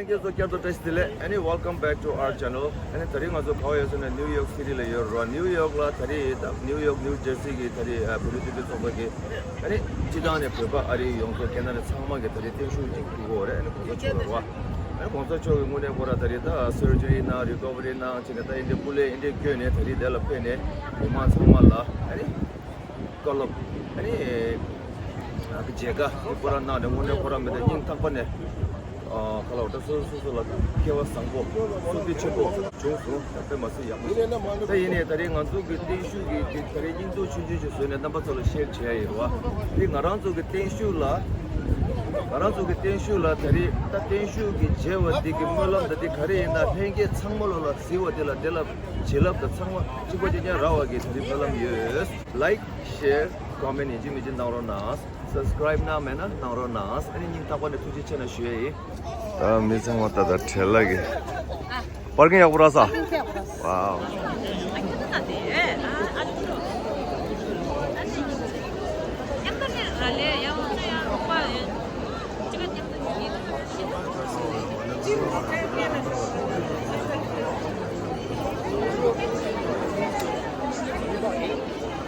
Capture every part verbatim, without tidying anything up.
ཁྱེད་ཚོ་བསྐྱར་དུ་བཀྲ་ཤིས་བདེ་ལེགས། ཨ་ནི་welcome back to our channel. ཨ་ནི་དེ་རིང་ང་ཚོ་ག་པར་ཡོད་ཟེར་ན་ནིའུ་ཡོག་སི་ཊི་ལ་ཡོད་རེད། ནིའུ་ཡོག་ལ་དེ་རིང་ད་ནིའུ་ཡོག་ནིའུ་ཇར་སི་གི་དེ་རིང་བོད་རིགས་སྤྱི་མཐུན་ཚོགས་པ་གི་ཨ་ནི་སྤྱི་བཏང་ནས་བོད་པ་ཨ་རི་ཡོངས་རྫོགས་ཁེ་ན་ཌ་ཚང་མ་གི་དེ་རིང་བརྟན་བཞུགས་ཅིག་ཕུལ་གྱི་ཡོད་རེད། ཨ་ནི་གོང་ས་མཆོག་ཡོད་རེད་བ། ཨ་ནི་གོང་ས་མཆོག་གི་དངོས་གནས་ཁོ་རང་དེ་རིང་ད་སར་ཇི་རི་གནང་རི་ཀོ་ཝ་རི་གནང་བྱས་ནས་ད་ཨིན་ཌི་ཡ་སྤུ་ལས་ཨིན་ཌི་ཡ་བསྐྱོད་ནས་དེ་རིང་འདི་ལ་ཕེབས་ནས་མི་མང་ཚང་མ་ལ་ཨ་ནི་བཀའ་སློབ་ཨ་ནི་མཇལ་ཁ་དེ་ཁོ་རང་གནང་ནས་དངོས་གནས་ཁོ་རང་མི་འདྲ་སྙིང་ཐག་པ་ནས་ཨ་ཁ་ལོ་ད་སོ་སོ་སོ་ལ་སྐལ་བ་བཟང་པོ་སྲོག་བསྡོས་ཆེན་པོ་བྱུང་སོང་། ད་དཔེ་མ་སྲིད་ཡག་པོ་ཞིག་ད་ཡིན་ནའི་ད་རེས་ང་ཚོ་གི་བརྟན་བཞུགས་ཀྱི་དེ་ད་རེས་སྙིང་སྟོབས་ཆུང་ཆུང་ཞིག་བཟོས་ནས་རྣམ་པ་ཚོ་ལ་ཤེར་བྱེད་ཡ་ཡིན་རེད་བ། དེ་ང་རང་ཚོ་གི་བརྟན་བཞུགས་ལ་ང་རང་ཚོ་གི་བརྟན་བཞུགས་ལ་ད་རེས་ད་བརྟན་བཞུགས་ཀྱི་མཇལ་བ་འདི་གི་སྨོན་ལམ་ད་འདི་ག་རེ་ཡིན་ན་ལྷན་རྒྱས་ཚང་མ་ལོ་ལ་གཟིགས་པ་འདི་ལ་འདི་ལ་བྱིན་རླབས་དང་ཚང་མ་གཅིག་པ་གཅིག་རྐྱང་རག་པ་གི་ད་རེས་སྨོན་ལམ་ཡོད། Like, share, comment ཡིན་གཅིག་མིན་གཅིག་གནང་རོགས་གནང་། Subscribe གནང་མེད་ན་གནང་རོགས་གནང་། ཨ་ནི་སྙིང་ཐག་པ་ནས་ཐུགས་རྗེ་ཆེ་གནང་ཞུ་ཡ་ཡིན། ད་མི་ཚང་མ་ད་ལྟ་བྲེལ་ལ་གི། པར་ཀིང་ཡག་པོ་རག་ས། ཝའོ། ཊི་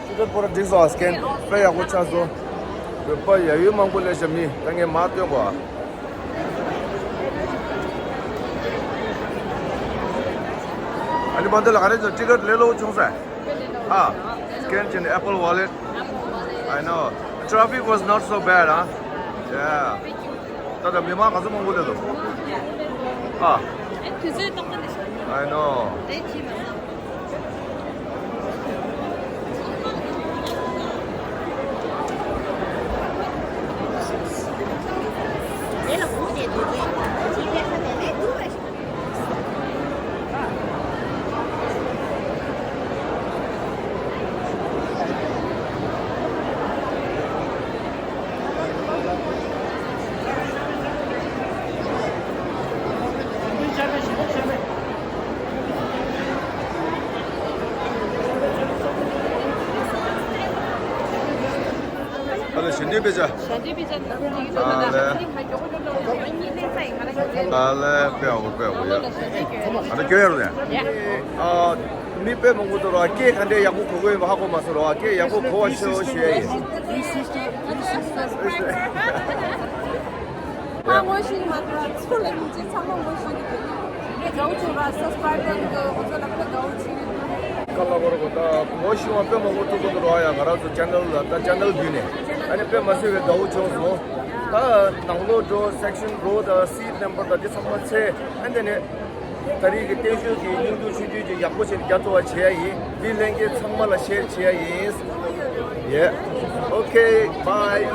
ཀེ་ཊི་ཁོ་རང་འགྲིག་སོང་ཨ། སི་ཀེན་དཔེ་ཡག་པོ་ཆགས་སོང་། བོད་པ་ཡ་ཡུལ་མང་པོ་སླེབས་ཤག་མི་ད་ངས་མར་སྟོན་གོ་ཨ། ཨ་ནི་བང་དེ་ལ་ག་རེ་ཚོ་ཊི་ཀེ་ཊི་ལས་སླ་པོ་བྱུང་ས། ཨ། Scan in Apple Wallet. I know. The traffic was not so bad, huh? Yeah. ད་ལྟ་མི་མང་ག་ཚོད་མང་པོ་སླེབས་འདུག་ཨ། དུས་ཚོད་ཏག་ཏག་འདི་ཤོར། I know. དེ་ཅི་མ་ན། དེ་ལ་གུག་དེ་དུས་ཚོད་ཅི་ལས་ཁ་ནས་ལས་འདུག་བས། ཨ་ལེ་ཞལ་འདོན་དཔེ་ཆ། ཞལ་འདོན་དཔེ་ཆ་ནང་ལ་ཡིག་ཚང་ནང་ལ་ཨ་ལེ། ཁ་གཉིས་ལེན་ས་ཡིན་ང་རང་གི་ལེན། ཨ་ལེ་དཔེ་ཡག་པོ་དཔེ་ཡག་པོ་ཡ། ཨ་ལེ་སྐྱོན་ཡོད་རེད། ཡ། ཨ། མི་དཔེ་མང་པོ་འདུག་ར། སྐད་ག་འདྲས་ཡག་པོ་གོ་གི་ཡོད་པ་ཧ་གོ་མ་སོང་ར། སྐད་ཡག་པོ་གོ་བ་ཤོག་ཞུ་ཡ་ཡིན། ང་ངོ་ཤེས་མ་ཐག་ཚུར་ལ་ཡིན་གཅིག་ཚང་མ་ངོ་ཤེས་ཀྱི་འདུག་ངས་དགའ་བོ་བྱུང་ར། སབ་སི་ཀ་རའིབ་གནང་གི་ཁོ་ཚོ་ལ་དཔེ་དགའ་བོ་བྱུང་། ཀ་ལ་བོར་གོ་ད་ངོ་ཤེས་པ་དཔེ་མང་པོ་ཐུག་གི་འདུག་ར། ཡ་ང་རང་ཚོ་ཅེ་ནལ་ལ་ད་ཅེ་ནལ་བརྒྱུད་ནས་ཨ་ནི་དཔེ་མ་སྲིད་པའི་དགའ་བོ་བྱུང་སོང་། ད་ནང་ལོགས་འགྲོ་སེག་ཤན་རོ་ད་སིཊ་ནམ་བར་ད་འདི་ཚང་མ་ཚད་ཨ་འདི་ནས། ད་རེས་ཀྱི་བརྟན་བཞུགས་ཀྱི་སྙིང་སྡུག་ཆུང་ཆུང་ཅིག་ཡག་པོ་བྱས་ནས་རྒྱ་མཚོ་བ་བྱེད་ཡ་ཡིན། འདི་ལྷན་རྒྱས་ཚང་མ་ལ་ཤེར་བྱེད་ཡ་ཡིན། Yeah. Okay, bye.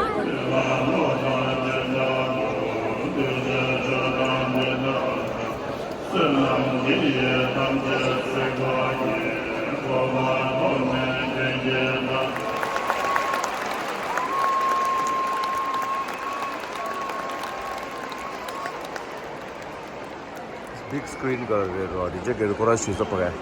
Big screen ག་རེ་རོ། ཌི་ཇེ་གེ་རུ་ཁོ་ར་ཞུ་ས་པ་ག།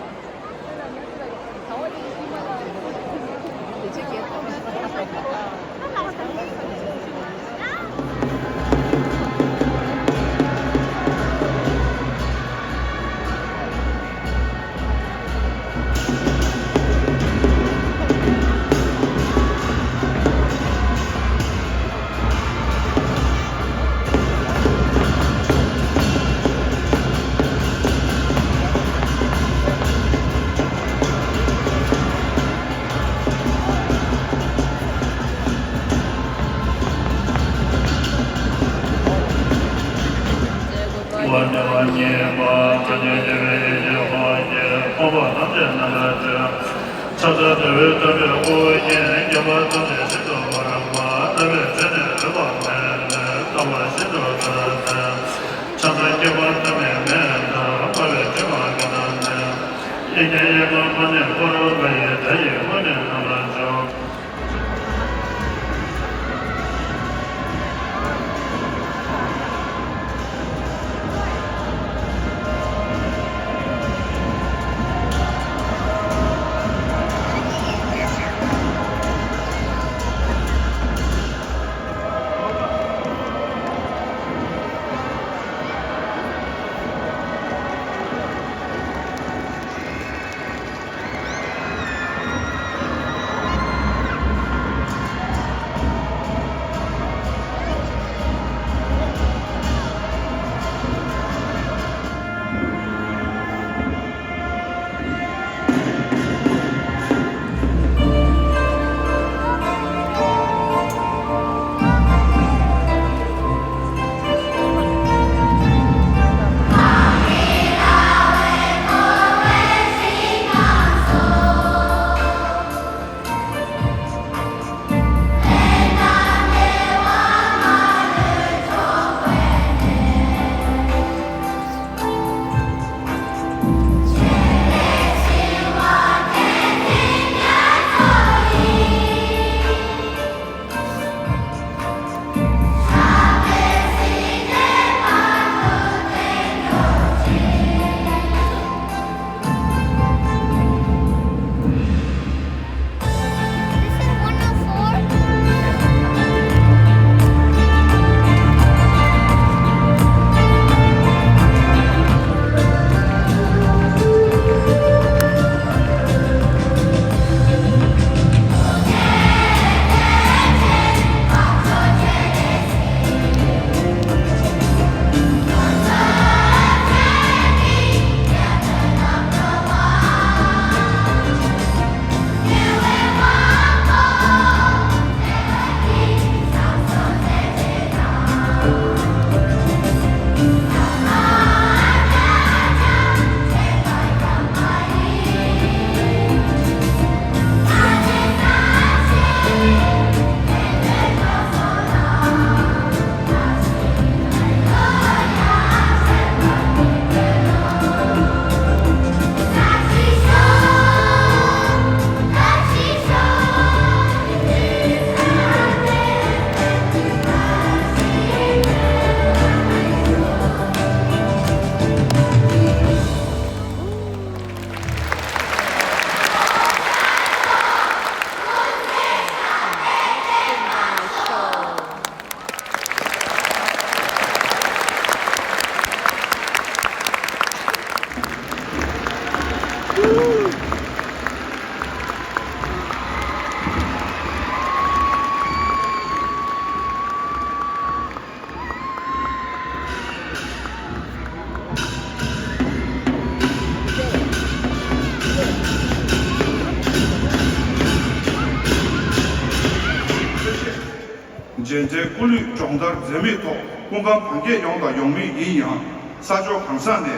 སྐུ་ལུས་སྦྱོང་བརྡར་མཛད་མུས་ཐོག་སྐུ་ཁམས་བར་ཆད་ཡོང་དང་ཡོང་མུས་ཡིན་ཡང་། ས་ཕྱོགས་གང་ས་ནས་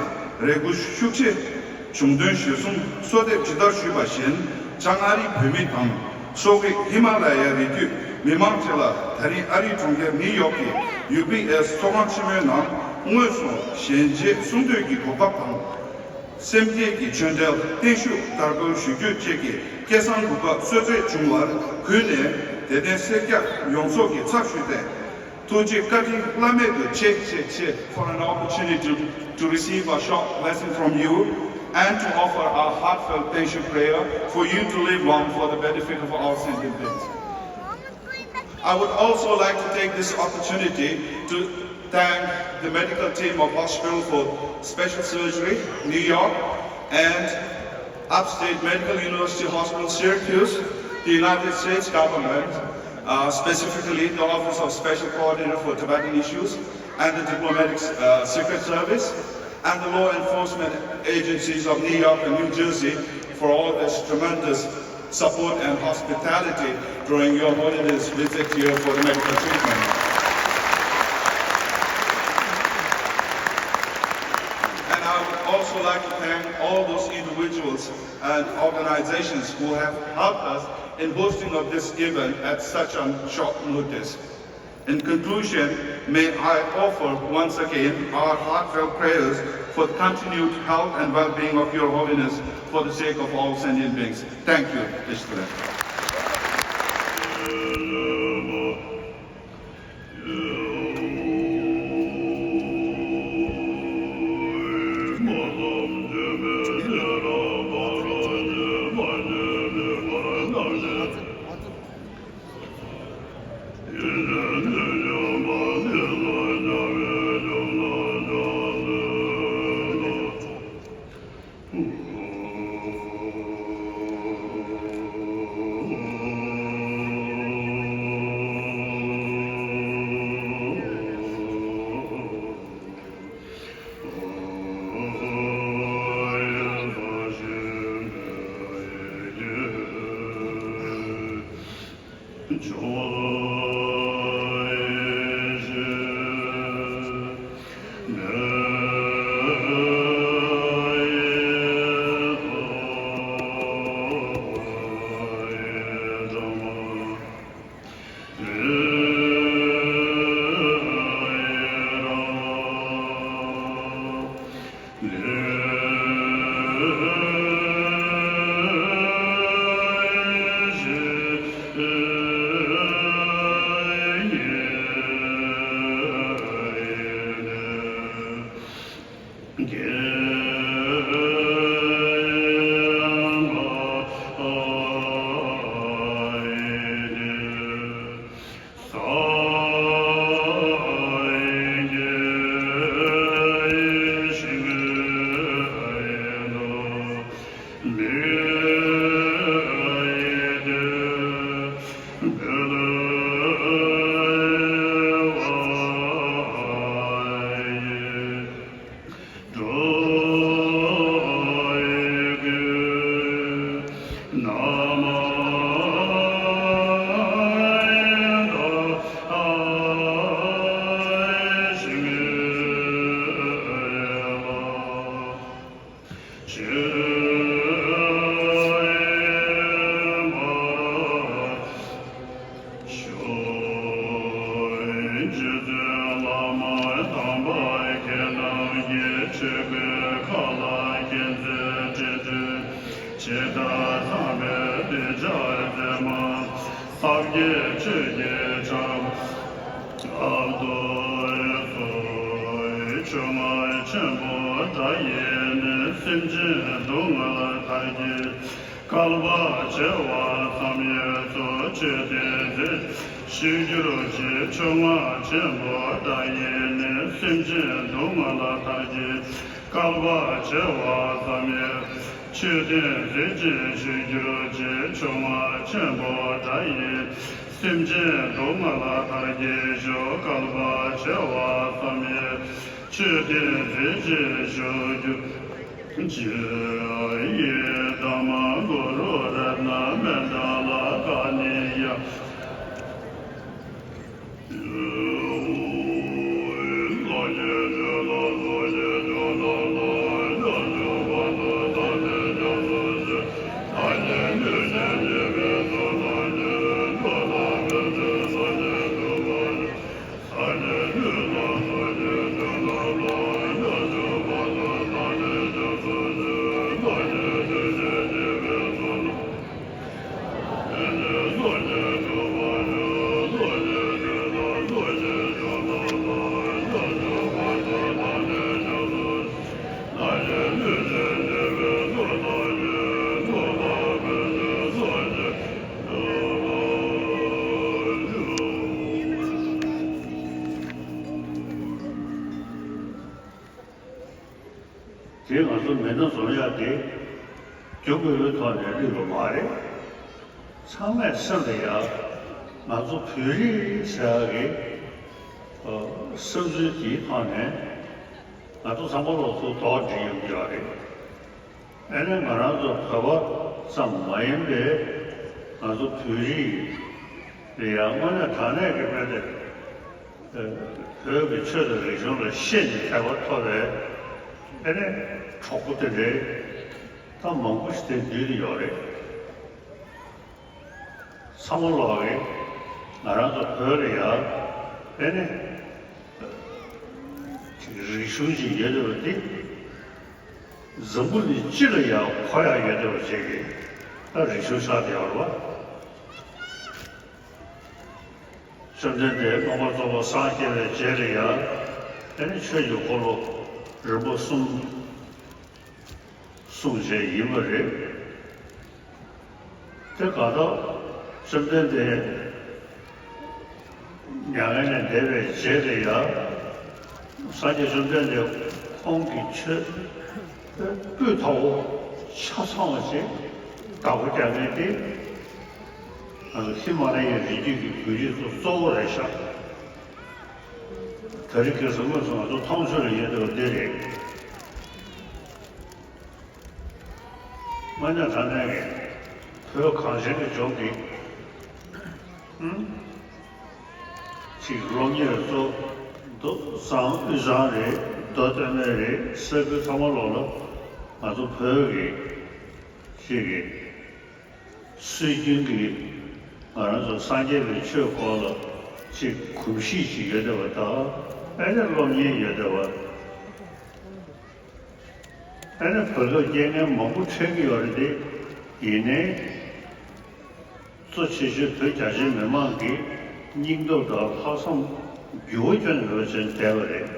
རེ་སྐུལ་ཤུགས་ཆེ་བྱུང་དོན་གཞིར་བཟུང་གསོལ་འདེབས་ཇི་ལྟར་ཞུས་པ་བཞིན། བྱང་ཨ་རིའི་བོད་མི་དང་། སོག་རིགས་ཧི་མ་ལ་ཡའི་རི་རྒྱུད་མི་མང་བཅས་ལ། ད་རིང་ཨ་རིའི་གྲོང་ཁྱེར་ནིའུ་ཡོག་གི་ཡུ་བི་ཨེས་ཚོགས་ཁང་ཆེན་མོའི་ནང་དངོས་སུ་ཞལ་མཇལ་གསུང་གྲོས་ཀྱི་གོ་སྐབས་དང་། སེམས་བསྐྱེད་ཀྱི་ཆོས་འབྲེལ་བརྟན་བཞུགས་དར་རྒུད་ཞུ་རྒྱུ་བཅས་ཀྱི་སྐལ་བཟང་གོ་སྐབས་གསོལ་སྩལ་བྱུང་བར་གུས་ནས་དད་ལྡན་སེར་སྐྱ་ཡོངས་རྫོགས་ཀྱི་ཚབ་ཞུས་ཏེ། ཐུགས་རྗེ་བཀའ་དྲིན་བླ་མེད་དུ་ཆེ་ཆེ་ཆེ། For an opportunity to, to receive a short blessing from you and to offer a heartfelt thank you prayer for you to live long for the benefit of all sentient beings. I would also like to take this opportunity to thank the medical team of Hospital for Special Surgery, New York, and Upstate Medical University Hospital, Syracuse, the United States government, uh, specifically the Office of Special Coordinator for Tibetan Issues and the Diplomatic, uh, Secret Service, and the law enforcement agencies of New York and New Jersey for all this tremendous support and hospitality during Your Holiness' visit here for the medical treatment. And I would also like to thank all those individuals and organizations who have helped us in hosting of this event at such a short notice. In conclusion, may I offer once again our heartfelt prayers for the continued health and well-being of Your Holiness for the sake of all sentient beings. Thank you. ཆོས་རྔ་ཆེན་པོ་སྒྲ་ཡིས་ནི། སེམས་ཅན་སྡུག་བསྔལ་མཐའ་ཡས། བསྐལ་པ་བྱེ་བ་ཙམ་ཡས་སུ། ཆོས་དེ་མཛད་ཞུ་གྱུར་ཅིག་ཆོས་རྔ་ཆེན་པོ་སྒྲ་ཡིས་ནི། སེམས་ཅན་སྡུག་བསྔལ་མཐའ་ཡས། བསྐལ་པ་བྱེ་བ་ཙམ་ཡས། ཆོས་དེ་མཛད་ཅིག་ཞུ་གྱུར་ཅིག་ཆོས་རྔ་ཆེན་པོ་སྒྲ་ཡིས། སེམས་ཅན་སྡུག་བསྔལ་མཐའ་ཡས་ཤོག་བསྐལ་པ་བྱེ་བ་ཙམ་ཡས། ཆོས་དེ་མཛད་ཅིག་ཞུ་གྱུར་ཅིག་ཡི་དམ་གུ་རུ་རཏྣ་མནྟ་ལ་ཀ་ནི་ཡ། དེ་ང་ཚོ་མི་སྣ་འཛོམས་ཡག་དེ་རྒྱུ་དངོས་པོའི་ཐོག་ནས་བསླུས་པ་མ་རེད། ཚང་མས་སེམས་ལ་ཡ། ང་ཚོ་བོད་རིགས་ཟེར་ཡག་གི་ཨ་བསམ་ཚུལ་དེའི་ཐོག་ནས་ང་ཚོ་ཚང་མ་ལོག་ཚོ་དོགས་འདྲི་ཡོང་གི་ཡོད་རེད། ཨ་ནི་ང་རང་ཚོ་བོད་པ་ཙམ་མ་ཡིན་པའི་ང་ཚོ་བོད་རིགས་ལ་ཡ་དངོས་གནས་དྲང་གནས་ཀྱི་དཔེ་དེ། བོད་ཀྱི་ཆོས་དང་རིག་གཞུང་ལ་ཤེས་ནས་དད་པ་ཐོབ་པའི་ཨེ་ནས་གྲོགས་པོ་དེ་འདྲའི་ད་མང་པོ་ཞིག་དེ་འདུས་ནས་ཡོད་རེད། ཚང་མ་ལོག་གིས་ང་རང་ཚོ་བོད་ལ་ཡ་ཨེ་ནས་ཅིག་རིག་གཞུང་ཅིག་ཡོད་བསྡད་པ་འདི་འཛམ་བུ་གླིང་སྤྱི་ལ་ཡ་གོ་ཡ་ཡོད་བསྡད་པ་ཅིག་གི་ད་རིག་གཞུང་ཆགས་བསྡད་ཡོད་རེད་བ། བཅོམ་ལྡན་འདས་མངོན་པར་རྫོགས་པར་སངས་རྒྱས་པའི་རྗེས་ལ་ཡང་དེ་ནི་ཆོས་ཀྱི་འཁོར་ལོ་རིམ་པ་གསུམ་གསུངས་བྱས་ཡིན་པ་རེད། དེ་ག་ད་བཅོམ་ལྡན་འདས་མྱ་ངན་ལས་འདས་པའི་རྗེས་ལ་ཡང་སངས་རྒྱས་བཅོམ་ལྡན་འདས་ཁོང་གི་ཆོས་སྤུས་དག་པོ་ཆ་ཚང་བ་ཞིག་བདག་པོ་རྒྱག་མཁན་དེ། ང་ཚོ་ཧི་མ་ལ་ཡའི་རི་རྒྱུད་ཀྱི་བོད་རིགས་ཚོ་གཙོ་བོ་རེད་ཤག་ད་རེས་ཁ་སང་དངོས་སུ་ང་ཚོ་མཐོང་ཆོས་ལ་ཡོད་བསྡད་པ་འདི་རེད། དངོས་གནས་དྲང་གནས་ཀྱི་བོད་གངས་ཅན་གྱི་ལྗོངས་འདི། ཧུམ། ཅིག་སློབ་གཉེར་གཙོ་མདོ་གཙང་དབུས་གཙང་རེད། མདོ་སྟོད་སྨད་རེད། ས་ཁུལ་ཚང་མ་ལོག་ལ་ང་ཚོ་བོད་ཀྱི་ཅིག་གི་སྲོལ་རྒྱུན་གྱི་ང་རང་ཚོ་སངས་རྒྱས་པའི་ཆོས་སྐོར་ལ་ཅིག་གོམས་གཤིས་ཅིག་ཡོད་བསྡད་པ་དང་། ཨེ་ནས་སློབ་གཉེར་ཡོད་བསྡད་པ། ཨེ་ནས་བོད་ཐོག་རྐྱེན་ངན་མང་པོ་འཕྲད་ཀྱི་ཡོད་རེད་དེ། ཡིན་ནའི་གཙོ་ཆེ་ཤོས་བོད་རྒྱ་ཆེའི་མི་མང་གི་སྙིང་སྟོབས་དང་ལྷག་བསམ་འགྱུར་བ་ཁྱོན་ནས་མེད་པ་བྱས་ནས་བསྡད་པ་རེད།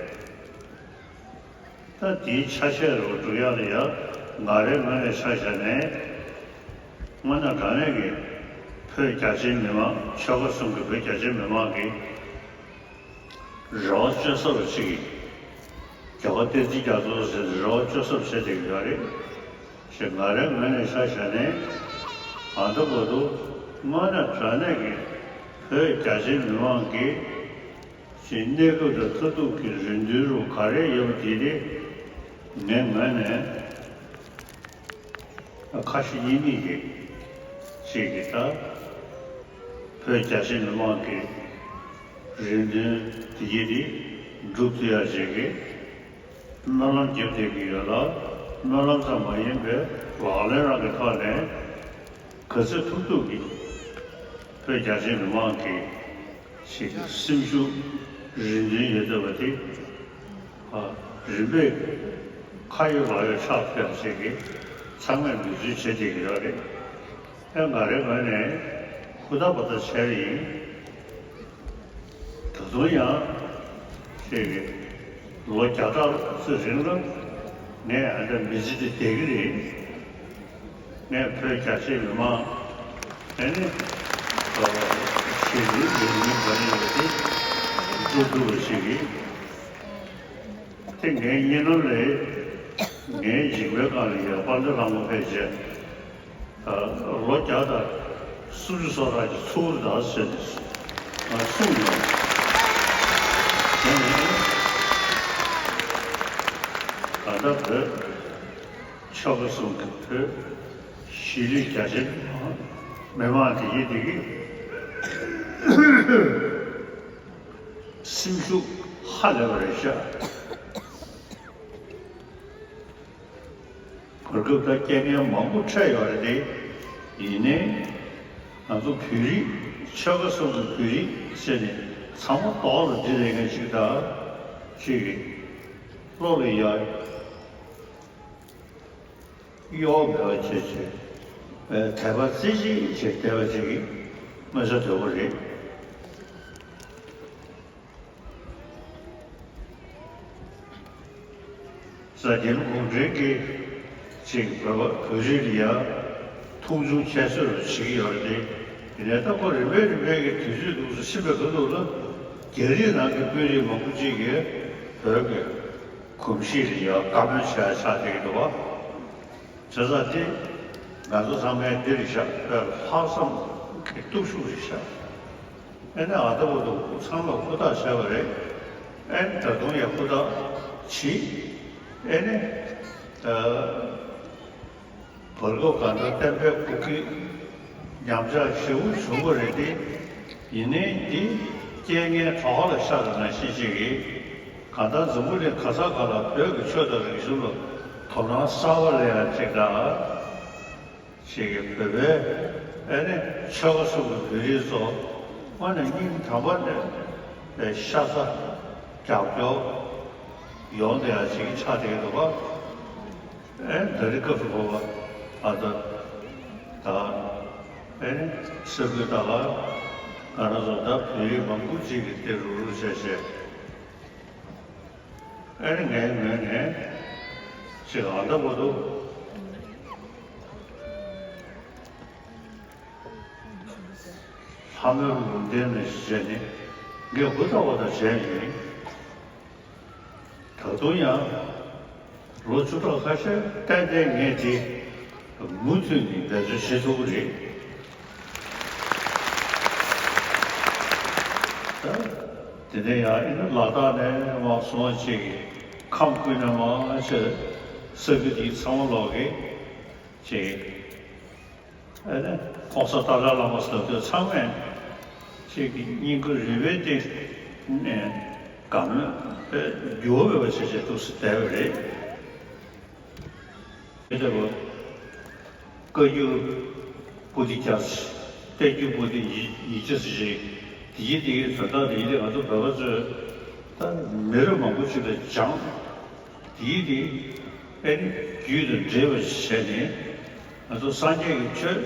ད་དེའི་ཆ་ཤས་རུ་འགྲོ་ཡག་ལ་ཡ་ང་རའི་ངོས་ནས་ཆ་བཞག་ནས། དངོས་གནས་དྲང་གནས་ཀྱི་བོད་རྒྱ་ཆེའི་མི་མང་ཆོལ་ཁ་གསུམ་གྱི་བོད་རྒྱ་ཆེའི་མི་མང་གི་རེ་བ་བཅོལ་ས་རུ་ཅིག་གིས་རྒྱལ་བ་བསྟན་འཛིན་རྒྱ་མཚོ་ཟེར་ནས་རེ་བ་བཅོལ་ས་རུ་བྱེད་བསྡད་ཀྱི་ཡོད་རེད། ཞེས་ང་རའི་ངོས་ནས་ཆ་བཞག་ནས། ང་ཚོ་བར་དུ་དངོས་གནས་དྲང་གནས་ཀྱི་བོད་རྒྱ་ཆེའི་མི་མང་གིས་ཀྱི་གནས་སྐབས་དང་མཐར་ཐུག་གི་རེ་འདུན་རུ་ག་རེ་ཡོད་པ་དེ་དེ་ངའི་ངོས་ནས་ཁ་ཞེ་གཉིས་མེད་ཀྱིས་ཅིག་གིས་ད་བོད་རྒྱ་ཆེའི་མི་མང་གི་རེ་འདུན་དེ་གྱིས་དེ་འགྲུབ་ཐུབ་ཡག་ཅིག་གི་སྨོན་ལམ་རྒྱབ་བསྡད་ཀྱི་ཡོད་ལ། སྨོན་ལམ་ཙམ་མ་ཡིན་པའི་ལག་ལེན་རང་གི་ཐོག་ནས་ག་ཚོད་ཐུབ་ཐུབ་ཀྱིས་བོད་རྒྱ་ཆེའི་མི་མང་གི་ཞིག་སེམས་ཤུགས་རེ་འདུན་ཡོད་བསྡད་པ་དེ། ཨ། རིམ་པས་ཁ་ཡོད་ལག་ཡོད་ཆགས་ཐུབ་ཡག་ཅིག་གི་ཚང་མས་འབད་བརྩོན་བྱེད་བསྡད་ཀྱི་ཡོད་རེད། ཨེ། ང་རའི་ངོས་ནས་ཧུར་ཐག་པ་ཐག་བྱས་པ་ཡིན། ད་དུང་ཡང་ཅིག་གི་ལོ་བརྒྱ་ཕྲག་ཙམ་རིང་ལ་ངས་ཨ་འདྲ་མི་ཚེ་འདི་བསྡད་ཀྱི་རེད། ངས་བོད་རྒྱ་ཆེའི་མི་མང་ཨེ་ནི་ཨ་ཞི་བདེའི་ལས་འགུལ་བར་ཡོད་པ་དེ་འགྲུབ་ཐུབ་པ་ཞིག་གིས། དེ་ངའི་གཉིད་ལམ་ལས་ངའི་མཇིང་པའི་སྒང་ལ་ཡ་དཔལ་ལྡན་ལྷ་མོ་ཕེབས་རྗེས། ཨ། ལོ་བརྒྱ་དང་སུམ་ཅུ་སོ་ཕྲག་གི་ཚུར་ད་ཟེར་ནས་ང་གསུངས་ཡོད། དེ་ནས་ད་ལྟ་བོད་ཆོལ་ཁ་གསུམ་གྱི་བོད་གཞིས་ལུས་རྒྱ་ཆེ་མི་མང་དེ་གིས་དེ་གིས་སེམས་ཤུགས་ཧ་ལས་པ་རེད་ཤག་གོ་སྐབས་དང་རྐྱེན་ངན་མང་པོ་འཕྲད་ཡོད་རེད་དེ། ཡིན་ནའི་ང་ཚོ་བོད་རིགས་ཆོལ་ཁ་གསུམ་གྱི་བོད་རིགས་ཟེར་ནས་ཚང་མ་ཐོག་ལ་འདི་རེ་ངན་ཞིག་དང་ཅིག་གི་བློ་ལ་ཡ་གཡོ་བ་མེད་པ་བྱས་བྱས། དད་པ་རྩེ་གཅིག་བྱས་བསྡད་པ་ཅིག་གི་མངོན་གསལ་དོད་པོ་རེད། ས་རྒྱལ་གུང་ཁྲན་གྱིས་ཅིག་བོད་པ་བོད་རིགས་ལ་ཡ་མཐོང་ཆུང་ཁྱད་གསོད་རུ་བྱེད་ཀྱི་ཡོད་རེད་དེ། ཡིན་ནའི་ད་ཁོ་རིམ་པས་རིམ་པས་ཀྱི་དུས་ཚོད་འདུག་སེ་ཕྱིན་པའི་ཁ་ཐུག་ལ་རྒྱ་རིགས་ནང་གི་དཔོན་རིགས་མང་པོ་ཅིག་གིས་བོད་ཀྱི་ གོམས་གཤིས་ལ་ཡང་བཀའ་མོལ་བྱས་ཆགས་བསྡད་ཀྱི་འདུག་བ། བྱས་ཙང་དེ་ང་ཚོ་ཚང་མས་འདི་རེད་ཤག་དཔེ་ལྷག་བསམ་གྱི་སྟོབས་ཤུགས་རེད་ཤག་ཨེ་ནས་ཨ་ད་བར་དུ་ཚང་མས་ཧུར་ཐག་བྱས་པ་རེད། ཨེ་ནས་ད་དུང་ཡང་ཧུར་ཐག་བྱེད། ཨེ་ནས་ད། བར་སྐབས་གང་ལྟར་བསྟན་པའི་སྐུ་སྒེར་ཉམས་ཆག་ཞེ་པོ་བྱུང་བ་རེད་དེ། ཡིན་ནའི་འདི་རྐྱེན་ངན་གྲོགས་ལ་ཤར་བ་ནང་བཞིན་ཅིག་གིས་གང་ལྟར་འཛམ་བུ་གླིང་ག་ས་ག་ལ་བོད་ཀྱི་ཆོས་དང་རིག་གཞུང་ལ་དོ་སྣང་གསར་པ་སླེབས་ཡ་ཅིག་དང་། ཅིག་གིས་བོད་པའི་ཨེ་ནི་ཆོལ་ཁ་གསུམ་གྱི་བོད་རིགས་ཚོ་དངོས་གནས་སྙིང་ཐག་པ་ནས་པའི་ཤ་ཚ་རྒྱབ་སྐྱོར་ཡོང་བསྡད་ཡ་ཅིག་ཆགས་བསྡད་ཀྱི་འདུག་ག་ཨེ་ད་རེས་སྐབས་སུ་བབ་པ་ཨ་ད་ད་ཨེ་ནི་ས་ཁུལ་ད་ག་ང་རང་ཚོ་ད་བོད་རིགས་མང་པོ་ཅིག་གིས་དེ་རུག་རུག་བྱས་བྱས་ཨེ་ནི་ངའི་ངོས་ནས་ཅིག་ཨ་ད་བར་དུ་ལྷ་མོའི་ལུང་བསྟན་ནས་བྱས་ནས་ངས་ཧུར་ཐག་པ་དང་བྱས་ཡིན། ད་དུང་ཡང་ལོ་བཅུ་ཕྲག་ཁ་ཤས་ཏན་ཏན་ངས་དེ་མུ་མཐུད་ནས་འབད་བརྩོན་བྱེད་ཐུབ་ཀྱི་རེད། ད་དེ་ནས་ཡང་ཨེ་ནི་ལ་དྭགས་ནས་མར་སོང་བ་ཅིག་ཁམས་ཀུན་ནས་མར་ཆེ་ས་ཁུལ་དེ་ཚང་མ་ལོག་གི་ཅིག་ཨེ་ནི་༸གོང་ས་ཏཱ་ལའི་བླ་མ་ཟེར་དུས་ཚང་མས་ཅིག་གི་སྙིང་ཁུ་རུས་པའི་གཏིང་ནས་དགའ་མོས་དཔེ་འགྱུར་བ་མེད་པ་བྱས་བྱས་འདུག་སེ་བསྡད་པ་རེད། དེ་ལྟ་བུ་བཀའ་འགྱུར་པོ་ཏི་བརྒྱ་ཚོ་གཏམ་རྒྱུད་པོ་ཏི་ཉིས་བརྒྱ་ཚོ་ཞིག་དེ་ཡི་དེ་གའི་དོན་དག་དེ་ཡི་དེ་ང་ཚོ་བོད་པ་ཚོས་ད་མི་རབས་མང་པོ་ཞིག་ལ་སྦྱངས། དེའི་རིགས་ཨེ་ནི་རྒྱུད་དང་འདྲེས་པ་བྱས་ནས་ང་ཚོ་སངས་རྒྱས་ཀྱི་ཆོས་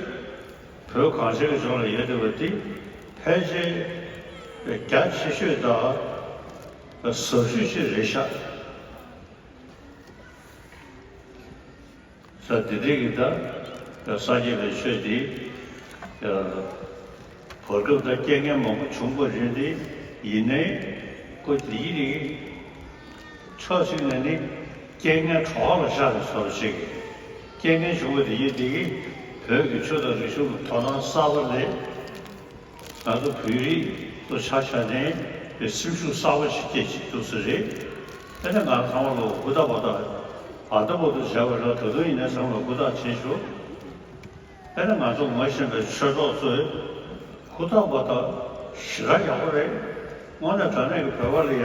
བོད་གངས་ཅན་གྱི་ལྗོངས་ལ་ཡོད་བསྡད་པ་འདི་ཕལ་ཆེར་རྒྱ་ཆེ་ཤོས་དང་ཟབ་ཤོས་ཤིག་རེད་ཤག་ས་འདི་འདྲའི་གི་ད་སངས་རྒྱས་པའི་ཆོས་འདི་བར་སྐབས་ད་རྐྱེན་ངན་མང་པོ་བྱུང་བ་རེད་དེ། ཡིན་ནའི་ཁོ་འདིའི་རིགས་ཕྱོགས་གཅིག་ནས་ནི་རྐྱེན་ངན་གྲོགས་ལ་ཤར་བའི་བཟོ་འདྲ་ཞིག་རྐྱེན་ངན་བྱུང་བ་དེ་ཡིན་དེ་གིས་བོད་ཀྱི་ཆོས་དང་རིག་གཞུང་ལ་དོ་སྣང་གསར་པ་སླེབས། ང་ཚོ་བོད་རིགས་ཚོ་ཆ་བཞག་ནས་སེམས་ཤུགས་གསར་པ་ཞིག་སྐྱེས་ཀྱི་འདུག་ས་རེད། དེ་ནས་ང་ཚང་མ་ལོ་ཧུར་ཐག་པ་དང་ཨ་ད་བར་དུ་བྱས་པ་ལ་ད་དུང་ཡིན་ན་ཚང་མ་ལ་ཧུར་ཐག་བྱེད་ཤོག་དེ་ནས་ང་ཚོ་ངོ་ཤེས་པའི་ཆོས་གྲོགས་ཚོས་ཧུར་ཐག་པ་དང་ཞེ་དྲག་ཡག་པོ་རེད། དངོས་གནས་དྲང་གནས་ཀྱི་བོད་པ་ལ་ཡ་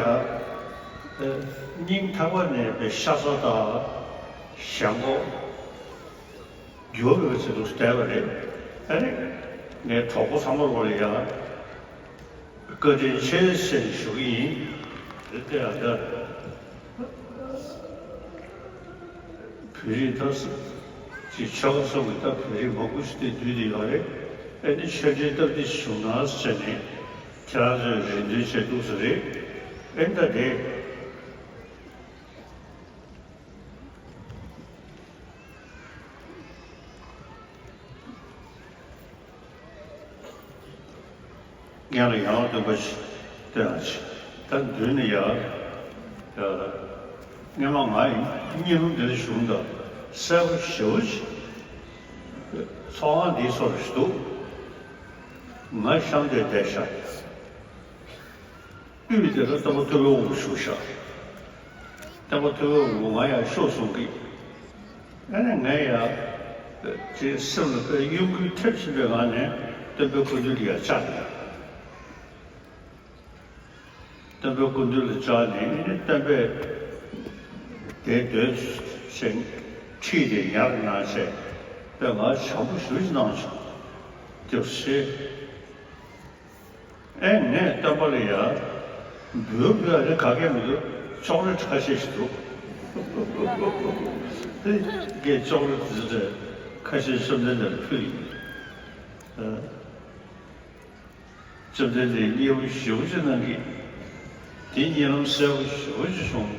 སྙིང་ཐག་པ་ནས་པའི་ཤ་ཚ་དང་ཞེན་ཁོག་འགྱུར་བའི་ཚེ་དུ་བསྡད་པ་རེད། ཨ་ནི་ངའི་གྲོགས་པོ་ཚང་མ་ལོ་ལ་ཡང་བཀའ་དྲིན་ཆེ་ཟེར་ཞུ་གི་ཡིན། རེད་དེ་ཨ་ད་བོད་རིགས་ད་ཅིག་ཆོལ་ཁ་གསུམ་གྱི་ད་བོད་རིགས་མང་པོ་ཞིག་དེ་འདུས་བསྡད་ཡོད་རེད། ཨ་ནི་ཆོས་འབྲེལ་སྟབས་བདེ་བྱུང་ན་ཟེར་ནས་ཁྱེད་རང་ཚོས་རེ་འདུན་བྱས་འདུག་ས་རེད། ཨ་ནི་ད་དེ། སྔོན་ལ་ཡང་སྟོན་པ་ཞིག་སྟོན་ཞིག་ད་མདུན་ནས་ཡ། སྔོན་མ་ང་ཡི་གཉིད་ལམ་འདི་ལ་བྱུང་ད་གསལ་པོ་ཞེ་པོ་ཞིག་ཚོགས་ཁང་འདིའི་སོ་རུ་ཞིག་འདུག་ང་གཤམ་དེར་བསྡད་ཤག་དབུས་དེ་ལ་སྟོན་པ་ཐུབ་པའི་དབང་པོ་བཞུགས་ཤག་སྟོན་པ་ཐུབ་པའི་དབང་པོ་ང་ཡར་ཤོག་གསུང་གི་ཨ་ནི་ངས་ཡར་ཅིག་སེམས་ལ་དཔེ་གཡོ་འགུལ་ཐེབས་ཕྱིན་པའི་ངང་ནས་སྟོན་པའི་སྐུ་མདུན་ལ་ཡར་བཅར་ཡོད། སྟོན་པའི་སྐུ་མདུན་ལ་བཅར་ནས་ཨ་ནི་སྟོན་པས་དེ་སྡོད་ཅིང་ཁྲིད་དེ་ཉར་གནང་བྱས་དཔེ་ང་བྱམས་པོ་ཞེ་པོ་ཅིག་གནང་བྱུང་། སྐྱབས་སུ་མཆི། ཨེ་ངས་སྟོན་པ་ལ་ཡ། འབུལ་དགོས་ཨ་ནི་ག་གེ་མི་འདུག་ཅོག་ལེ་ཊི་ཁ་ཤས་ཤིག་འདུག་དེ་ངས་ཅོག་ལེ་ཊི་དེ་ཁ་ཤས་བཅོམ་ལྡན་འདས་ལ་ཕུལ་ཡིན། ཨ། བཅོམ་ལྡན་འདས་མཉེས་པོ་ཞེ་པོ་ཅིག་གནང་གི་དེ་གཉིད་ལམ་གསལ་པོ་ཞེ་པོ་ཅིག་བྱུང་།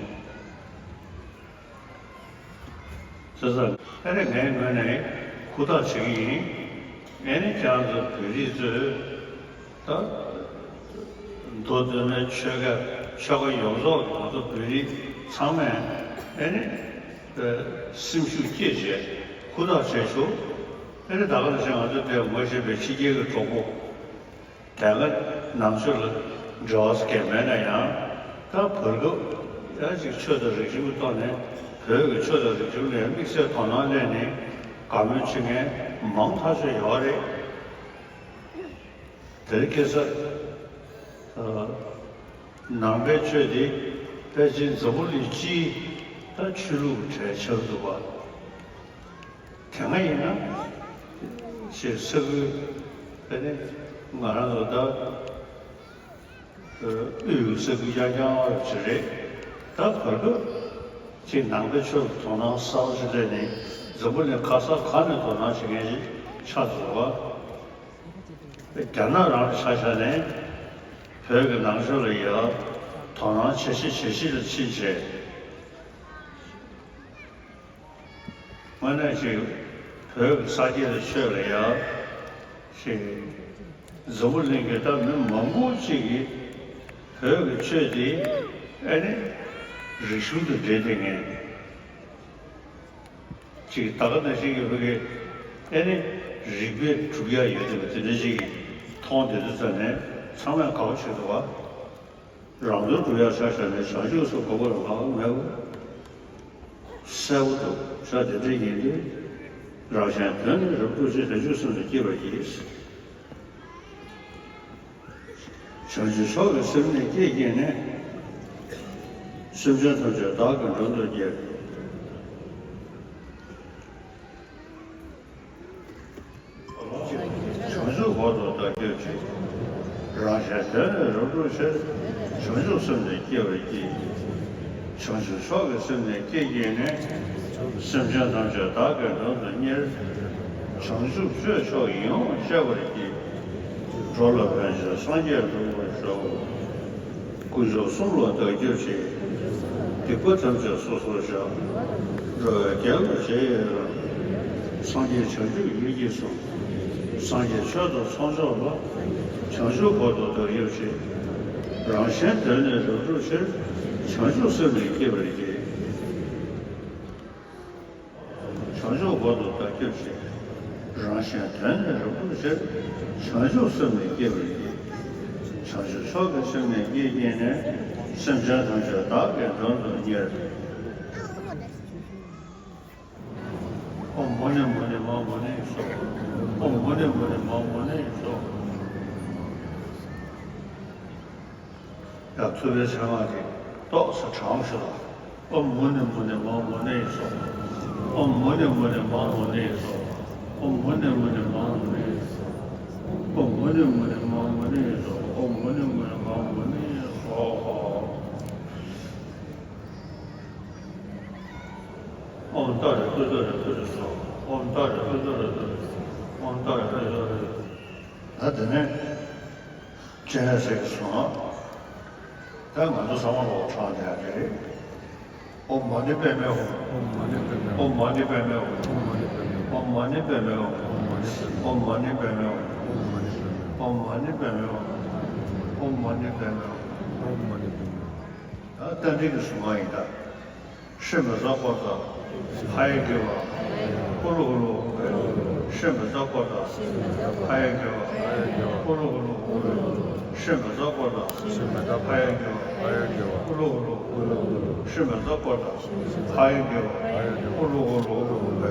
བྱས་ཙང་ཨ་ནི་ངའི་ངོས་ནས་ཧུར་ཐག་བྱེད་ཀྱི་ཡིན། ཨ་ནི་ཁྱེད་རང་ཚོ་བོད་རིགས་ཚོས་ད་མདོ་སྟོད་སྨད་ཆོལ་ཁ་ཆོལ་ཁ་ཡོངས་རྫོགས་ང་ཚོ་བོད་རིགས་ ཚང་མས་ཨེ་ནི་སེམས་ཤུགས་བསྐྱེད་བྱས་ཧུར་ཐག་བྱས་ཤོག་ཨེ་ནི་ད་ག་ནང་བཞིན་ང་ཚོ་དེ་ངོ་ཤེས་པའི་ཕྱི་རྒྱལ་གྱི་གྲོགས་པོ། དེ་སྔ་ནང་ཆོས་ལ་འབྲེལ་བ་སྐད་མེད་ན་ཡང་། ད་བར་སྐབས་ཡང་ཅིག་ཆོས་དང་རིག་གཞུང་གི་ཐོག་ནས་བོད་ཀྱི་ཆོས་དང་རིག་གཞུང་ལ་དམིགས་བསལ་དོ་སྣང་སླེབས་ནས་དགའ་མོས་བྱེད་མཁན་མང་ཐག་ཆོད་ཡོད་རེད། དེར་ཁ་སང་ནང་པའི་ཆོས་དེ་ཕལ་ཆེར་འཛམ་བུ་གླིང་སྤྱིའི་ད་ཆོས་ལུགས་གྲས་ཆགས་འདུག་པ། དེ་སྔ་ཡིན་ན་ཞེས་ས་ཁུལ་ཨ་ནི་ང་རང་ཚོ་ད་དབུས་ཀྱི་ས་ཁུལ་རྐྱང་རྐྱང་བ་ཅིག་རེད། ད་བར་སྐབས་ཅིག་ནང་པའི་ཆོས་ལ་དོ་སྣང་གསར་པ་ཞིག་སླེབས་ནས་འཛམ་བུ་གླིང་ག་ས་ག་ནས་དོ་སྣང་བྱེད་མཁན་ཞིག་ཆགས་འདུག་པ། རྒྱ་ནག་རང་ལ་ཆ་བཞག་ནས་བོད་ཀྱི་ནང་ཆོས་ལ་ཡ་དོ་སྣང་བྱེད་གཞི་བྱེད་གཞི་ལ་ཕྱིན་བྱས། དངོས་གནས་ཅིག་བོད་ཀྱི་ས་སྐྱེས་ལ་ཆོས་ལ་ཡ་ཞིག་འཛམ་བུ་གླིང་གི་ད་མི་མང་པོ་ཅིག་གིས་བོད་ཀྱི་ཆོས་དེ་ཨ་ནི་རིག་གཞུང་དང་འབྲེལ་བསྡད་མཁན་ཅིག་ད་ག་ནང་བཞིན་གྱི་བོད་ཀྱི་ཨ་ནི་རིག་པའི་གྲུབ་ཡ་ཡོད་བསྡད་པ་དེ་འདྲ་ཅིག་མཐོང་བསྡད་དུས་ཙམ་ནས་ཚང་མས་དགའ་པོ་བྱེད་འདུག་པ། རང་དོན་སྒྲུབ་ཡག་ཆ་བཞག་ནས་བྱང་ཆུབ་སེམས་དགོས་པ་ལ་ལྷག་མེད་པ་གསལ་པོ་འདུག་ཤག་དེ་འདྲ་ཡིན་དུས་རང་གཞན་དོན་ནི་རབ་བསྒྲུབ་ཕྱིར། བྱང་ཆུབ་སེམས་ལ་སྐྱེ་བར་བགྱི། བྱང་ཆུབ་མཆོག་གི་སེམས་ནི་བསྐྱེད་བགྱིས་ནས། སེམས་ཅན་ཐམས་ཅད་བདག་གིས་མགྲོན་དུ་གྱུར། བྱང་ཆུབ་བར་དུ་བདག་གྱུར་ཅིག་རང་གཞན་དོན་ནི་རབ་བསྒྲུབ་ཕྱིར། བྱང་ཆུབ་སེམས་ནི་བསྐྱེད་པར་བགྱི། བྱང་ཆུབ་མཆོག་གི་སེམས་ནི་བསྐྱེད་བགྱིས་ནས། སེམས་ཅན་ཐམས་ཅད་བདག་གིས་མགྲོན་དུ་གཉེར། བྱང་ཆུབ་སྤྱོད་མཆོག་ཡིད་འོང་སྤྱད་པར་བགྱི། འགྲོ་ལ་ཕན་ཕྱིར་སངས་རྒྱས་འགྲུབ་པར་ཤོག་དཀོན་མཆོག་གསུམ་ལ་བདག་གྱུར་ཅིག་སྡིག་པ་ཐམས་ཅད་སོ་སོར་བཤགས། འགྲོ་བའི་དགེ་བ་རྗེས་ཡི་རང་། སངས་རྒྱས་བྱང་ཆུབ་ཡིད་ཀྱིས་བཟུང་། སངས་རྒྱས་ཆོས་དང་ཚོགས་མཆོག་ལ། བྱང་ཆུབ་བར་དུ་བདག་གྱུར་ཅིག་རང་གཞན་དོན་ནི་རབ་བསྒྲུབ་ཕྱིར། བྱང་ཆུབ་སེམས་ནི་བསྐྱེད་པར་བགྱི། བྱང་ཆུབ་བར་དུ་བདག་གྱུར་ཅིག་རང་གཞན་དོན་ནི་རབ་བསྒྲུབ་ཕྱིར། བྱང་ཆུབ་སེམས་ནི་བསྐྱེད་པར་བགྱི། བྱང་ཆུབ་མཆོག་གི་སེམས་ནི་བསྐྱེད་བགྱིས་ནས། སེམས་ཅན་ཐམས་ཅད་བདག་གིས་མགྲོན་དུ་གཉེར། ཨོཾ་མུ་ནེ་མུ་ནེ་མ་མུ་ནེ་སྭཱ་ཧཱ། ཨོཾ་མུ་ནེ་མུ་ནེ་མ་མུ་ནེ་སྭཱ་ཧཱ། ཡང་ཐུབ་པའི་ཚེ་སྔགས་ཀྱི་ཏོག་ཙམ་གྲངས་ཤིག་ལ། ཨོཾ་མུ་ནེ་མུ་ནེ་མ་མུ་ནེ་སྭཱ་ཧཱ། ཨོཾ་མུ་ནེ་མུ་ནེ་མ་མུ་ནེ་སྭཱ་ཧཱ། ཨོཾ་མུ་ནེ་མུ་ནེ་མ་མུ་ནེ་སྭཱ་ཧཱ། ཨོཾ་མུ་ནེ་མུ་ནེ་མ་མུ་ནེ་སྭཱ་ཧཱ། ཨོཾ་མུ་ནེ་མུ་ནེ་མ་མུ་ནེ་སྭཱ་ཧཱ། ཨོཾ་ཏཱ་རེ་ཏུཏྟཱ་རེ་ཏུ་རེ་སྭཱ་ཧཱ། ཨོཾ་ཏཱ་རེ་ཏུཏྟཱ་རེ་ཏུ་རེ་སྭཱ་ཧཱ། ཨོཾ་ཏཱ་རེ་ཏུཏྟཱ་རེ། ད་དེ་ནས་སྤྱན་རས་གཟིགས་ཀྱིས་གསུངས། ད་ང་ཚོ་ཚང་མ་ལོག་ཕྲང་བསྡད་ཡ་དེ་རེད། ཨོཾ་མ་ཎི་པདྨེ་ཧཱུྃ། ཨོཾ་མ་ཎི་པདྨེ་ཧཱུྃ། ཨོཾ་མ་ཎི་པདྨེ་ཧཱུྃ། ཨོཾ་མ་ཎི་པདྨེ་ཧཱུྃ། ཨོཾ་མ་ཎི་པདྨེ་ཧཱུྃ། ཨོཾ་མ་ཎི་པདྨེ་ཧཱུྃ། ཨོཾ་མ་ཎི་པདྨེ་ཧཱུྃ། ཨོཾ་མ་ཎི་པདྨེ་ཧཱུྃ། ད་རྟ་མགྲིན་གྱི་གཟུངས་སྔགས་ཡིན་ད། ཧྲཱིཿ་མ་ཛཿཀོ་ཏ། ཧ་ཡ་གི་ཝ། ཧུ་ལུ་ཧུ་ལུ། ཧྲཱིཿ་མ་ཛཿཀོ་ཏ། ཧ་ཡ་གི་ཝ། ཧུ་ལུ་ཧུ་ལུ། ཧྲཱིཿ་མ་ཛཿཀོ་ཏ། ཧ་ཡ་གི་ཝ། ཧུ་ལུ་ཧུ་ལུ། ཧྲཱིཿ་མ་ཛཿཀོ་ཏ། ཧ་ཡ་གི་ཝ། ཧུ་ལུ་ཧུ་ལུ། ད་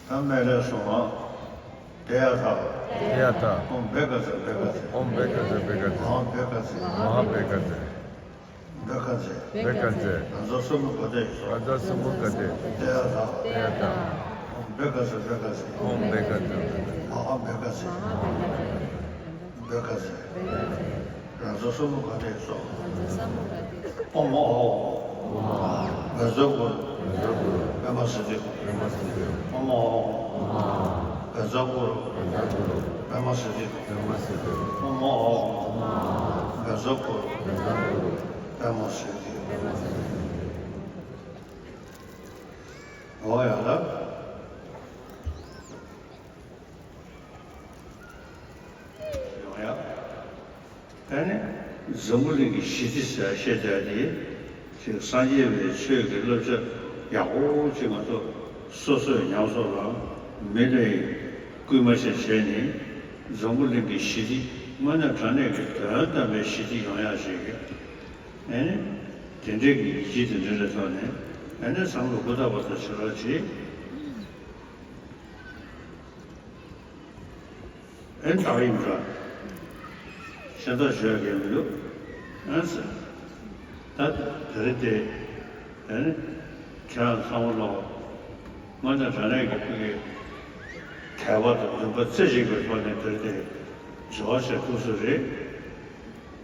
སྨན་བླའི་གཟུངས་སྔགས། བཛྲ་ཡ་ཐཱ། བཛྲ་ཡ་ཐཱ། ཨོཾ་བྷཻ་ཥ་ཛྱེ་བྷཻ་ཥ་ཛྱེ། ཨོཾ་བྷཻ་ཥ་ཛྱེ་བྷཻ་ཥ་ཛྱེ། མ་ཧཱ་བྷཻ་ཥ་ཛྱེ། མ་ཧཱ་བྷཻ་ཥ་ཛྱེ། བྷཻ་ཥ་ཛྱེ། བྷཻ་ཥ་ཛྱེ། རང་རྩ་གསུམ་པོ་ག་དེ་ཡིན་སོ། རང་རྩ་གསུམ་པོ་ག་དེ། བཛྲ་ཡ་ཐཱ། བཛྲ་ཡ་ཐཱ། ཨོཾ་བྷཻ་ཥ་ཛྱེ་བྷཻ་ཥ་ཛྱེ། ཨོཾ་བྷཻ་ཥ་ཛྱེ་བྷཻ་ཥ་ཛྱེ། མ་ཧཱ་བྷཻ་ཥ་ཛྱེ། བྷཻ་ཥ་ཛྱེ། རང་རྩ་གསུམ་པོ་ག་དེ་ཡིན་སོ། ཨོཾ་ཨཱཿཧཱུྃ། བཛྲ་གུ་རུ། པདྨ་སིདྡྷི་ཧཱུྃ། ཨོཾ་ཨཱཿཧཱུྃ། བཛྲ་གུ་རུ། པདྨ་སིདྡྷི་ཧཱུྃ། ཨོཾ་ཨཱཿཧཱུྃ། བཛྲ་གུ་རུ། པདྨ་སིདྡྷི་ཧཱུྃ། འོ་ཡ་ལ། ཡོང་ཡ། དེ་ནི། འཛམ་བུ་གླིང་གི་ཞི་བདེ་ཟེར་བཤད་བསྡད་དེ། ཅིག་སངས་རྒྱས་པའི་ཆོས་ཀྱི་བསླབ་བྱ་ཡག་པོ་ཅིག་ང་ཚོ་སོ་སོས་ཉམས་སོགས་ལ་མི་ལ་ཡི་སྐུལ་མ་བྱས་བྱས་ནས། འཛམ་བུ་གླིང་གི་ཞི་བདེ་དངོས་གནས་དྲང་གནས་ཀྱི་དོན་དམ་པའི་ཞི་བདེ་ཡོང་ཡག་ཞིག་གི། ཨེ་ནི། དེ་འདྲའི་གི་གཞི་དེ་འདྲ་ལ་ཐོག་ནས། ཨེ་ནི་བསམ་བློ་ཧུར་ཐག་པ་ཐག་བྱེད་རོགས་གྱིས། ཨེ་ནི་ད་ག་ཡིན་འདྲ། གཞན་དག་ཞུ་ཡག་གང་མི་འདུག། ཨེ་ནི་ཟེར། ད་དེ་རེད་དེ། ཨེ་ནི། ཁྱེད་རང་ཚང་མ་ལོག། དངོས་གནས་དྲང་གནས་ཀྱི་ཕ་གི་དད་པ་དང་འདུན་པ་རྩེ་གཅིག་པའི་ཐོག་ནས་དེར་དེ་འབྱོར་བ་བྱེད་ཐུབ་ས་རེད།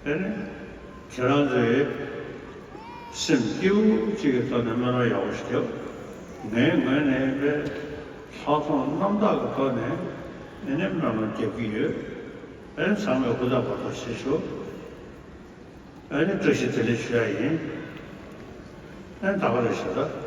དེ་ནི་ཁྱེད་རང་ཚོས་སེམས་སྐྱིད་པོ་གཅིག་གི་ཐོག་ནས་སྨོན་ལམ་ཡག་པོ་ཞིག་རྒྱབ། ངའི་ངོས་ནས་དཔེ་ལྷག་མཐོང་རྣམ་དག་གི་ཐོག་ནས་ཨེ་ནི་སྨོན་ལམ་རྒྱབ་ཀྱི་ཡོད། ཨེ་ཚང་མས་ཧུར་ཐག་འབད་ཐག་བྱེད་ཤོག། ཨ་ནི་བཀྲ་ཤིས་བདེ་ལེགས་ཞུ་ཡ་ཡིན། ཨ་ནི་ད་ག་རེ་ཞུ་ད།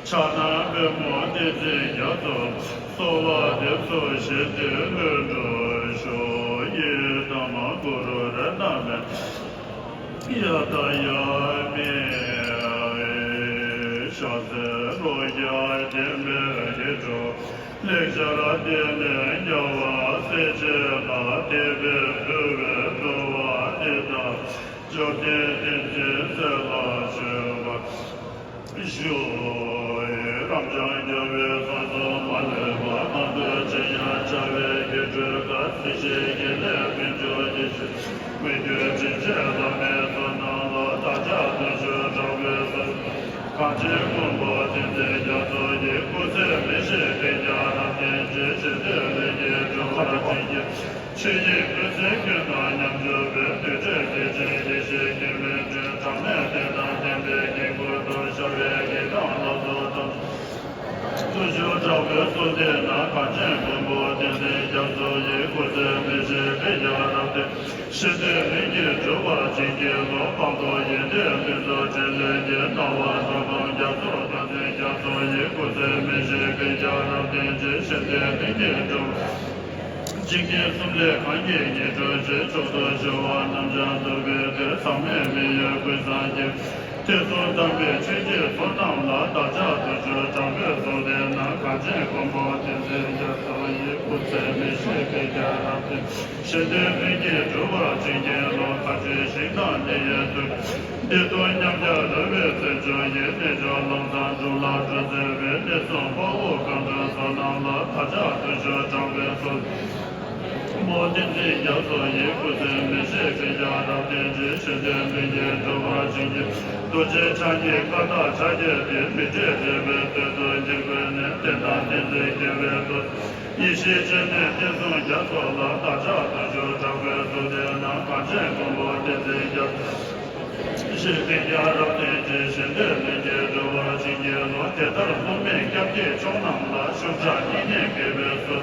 ཕྱག་ན་པདྨོ་བསྟན་འཛིན་རྒྱ་མཚོ། གསོལ་བ་འདེབས་སོ་ཞིག་འདི་ལུས་འགྲོ་ཤོག། ཡི་དམ་གུ་རུ་རཏྣ་ཡ་ད་ཡ་མི་ཤ་ཟེར་རོ་རྒྱ་ལྡན་པའི་ཡིད་འཕྲོག་ལེགས་སྦྱར་ལྡན་ནས་རྒྱལ་བ་སྲས་བཅས་ལ་དད་པས་ཕུལ་བའི་འདུལ་བ་འདི་དག་འབྱོར་ལྡན་བསྟན་འཛིན་རྩེ་ལ་སྤྱོད་པ། ཞུ། རབ་འབྱམས་རྒྱལ་བའི་གསུང་གསུམ་མ་ལུས་པ། གང་འདུལ་ཇི་སྙེད་བྱ་བའི་ཡིད་སྤྲུལ་པ། སྲིད་ཞིའི་དགེ་ལེགས་ཕུན་ཚོགས་ཀྱི་ཕྱིར། མི་བསྐྱོད་དྲིན་ཅན་བླ་མའི་ཚོགས་རྣམས་ལ། བདག་ཅག་བརྟུལ་ཞུགས་དྲག་པོས་གསོལ། གངས་ཅན་མགོན་པོ་བསྟན་འཛིན་རྒྱ་མཚོ་ཡི། སྐུ་ཚེ་མི་ཤིགས་པའི་རྒྱལ་རབས་བརྟན་ཅིང་། ཞི་བདེ་ལྷུན་གྱིས་གྲུབ་པར་བྱིན་གྱིས། ཆོས་ཉིད་ཀུན་གསལ་ཁྱོད་དང་མཉམ་སྤྱོད་པའི། ཐུགས་རྗེ་སྐྱེད་ཅིང་ཡེ་ཤེས་སྐྱེད་མོས་སྤྲིན། དྲང་གནས་བདེན་དང་ལྡན་པའི་དཀྱིལ་འཁོར་དུ། ཤར་བའི་གེགས་དང་ལ་སོགས་དམ། བརྟུལ་ཞུགས་དྲག་པོས་གསོལ་འདེབས་ན། གངས་ཅན་མགོན་པོ་བསྟན་འཛིན་རྒྱ་མཚོ་ཡི། སྐུ་ཚེ་མི་ཤིགས་པའི་རྒྱལ་རབས་བརྟན། ཞི་བདེ་ལྷུན་གྱིས་གྲུབ་པར་བྱིན་གྱིས་རློབས། དཔལ་མགོན་ཡོན་ཏན་ཕུན་ཚོགས་འཕྲིན་ལས་ཀྱི། སྣང་བ་དྭགས་པོ་རྒྱ་མཚོ་བསྟན་འཛིན་རྒྱ་མཚོ་ཡི། སྐུ་ཚེ་མི་ཤིགས་པའི་རྒྱལ་རབས་བརྟན་ཅིང་། ཞི་བདེ་ལྷུན་གྱིས་གྲུབ། འཇིག་རྟེན་གསུམ་ལས་གང་གིས་ཉེར་འགྲོ་ཆོས། མཆོག་ཏུ་གྱུར་པ་རྣམས་ཀྱང་འདུ་བའི་དོན། ཚང་མས་མི་གཡོ་ཀུན་བཟང་རྒྱལ། ཐོས་བསམ་དམ་པའི་ཆོས་ཀྱི་ཚོགས་རྣམས་ལ། བདག་ཅག་བརྟུལ་ཞུགས་དྲག་པོས་གསོལ་འདེབས་ན། གངས་ཅན་མགོན་པོ་བསྟན་འཛིན་རྒྱ་མཚོ་ཡི། སྐུ་ཚེ་མི་ཤིགས་པའི་རྒྱལ་རབས་བརྟན། ཞི་བདེ་ལྷུན་གྱིས་གྲུབ་པར་བྱིན་གྱིས་རློབས། མཁའ་སྤྱོད་ཞིང་དང་མི་ཡི་ཚུལ། བདེ་སྟོང་ཉམས་བརྒྱ་རོལ་པའི་རྩེར་སྤྱོད་ཡི། རྣལ་འབྱོར་ལམ་བཟང་སྒྲུབ་ལ་སྤྲོ་མཛད་པའི། བསྟན་སྲུང་དཔའ་བོ་མཁའ་འགྲོའི་ཚོགས་རྣམས་ལ། བདག་ཅག་བརྟུལ་ཞུགས་དྲག་པོས་གསོལ། མགོན་པོ་བསྟན་འཛིན་རྒྱ་མཚོ་ཡི། སྐུ་ཚེ་མི་ཤིགས་པའི་རྒྱལ་རབས་བརྟན་ཅིང་། ཞི་བདེ་ལྷུན་གྱིས་གྲུབ་པར་བྱིན་གྱིས། རྡོ་རྗེ་འཆང་གི་བཀའ་རྟགས་ཕྱག་རྒྱའི་དེད། མི་འབྲལ་འབྲལ་བའི་དོན་དུ་འཇིགས་པའི་ནད། བསྟན་དང་བསྟན་འཛིན་རྒྱལ་བའི་གཙོ། ཡེ་ཤེས་སྤྱན་ནས་བསྟན་སྲུང་རྒྱ་མཚོ་ལ། བདག་ཅག་བརྟུལ་ཞུགས་དྲག་པོས་གསོལ་འདེབས་ན། གངས་ཅན་མགོན་པོ་བསྟན་འཛིན་རྒྱ། ཞི་བདེའི་རྒྱལ་རབས་བརྟན་ཅིང་། ཞི་བདེ་ལྷུན་གྱིས་གྲུབ་པར་བྱིན་གྱིས་རློབས། དེ་ལྟར་སློབ་མའི་སྐྱབས་ཀྱི་མཆོག་རྣམས་ལ། ཤུགས་དྲག་སྙིང་ནས་དགྱེས་པའི་གསོལ།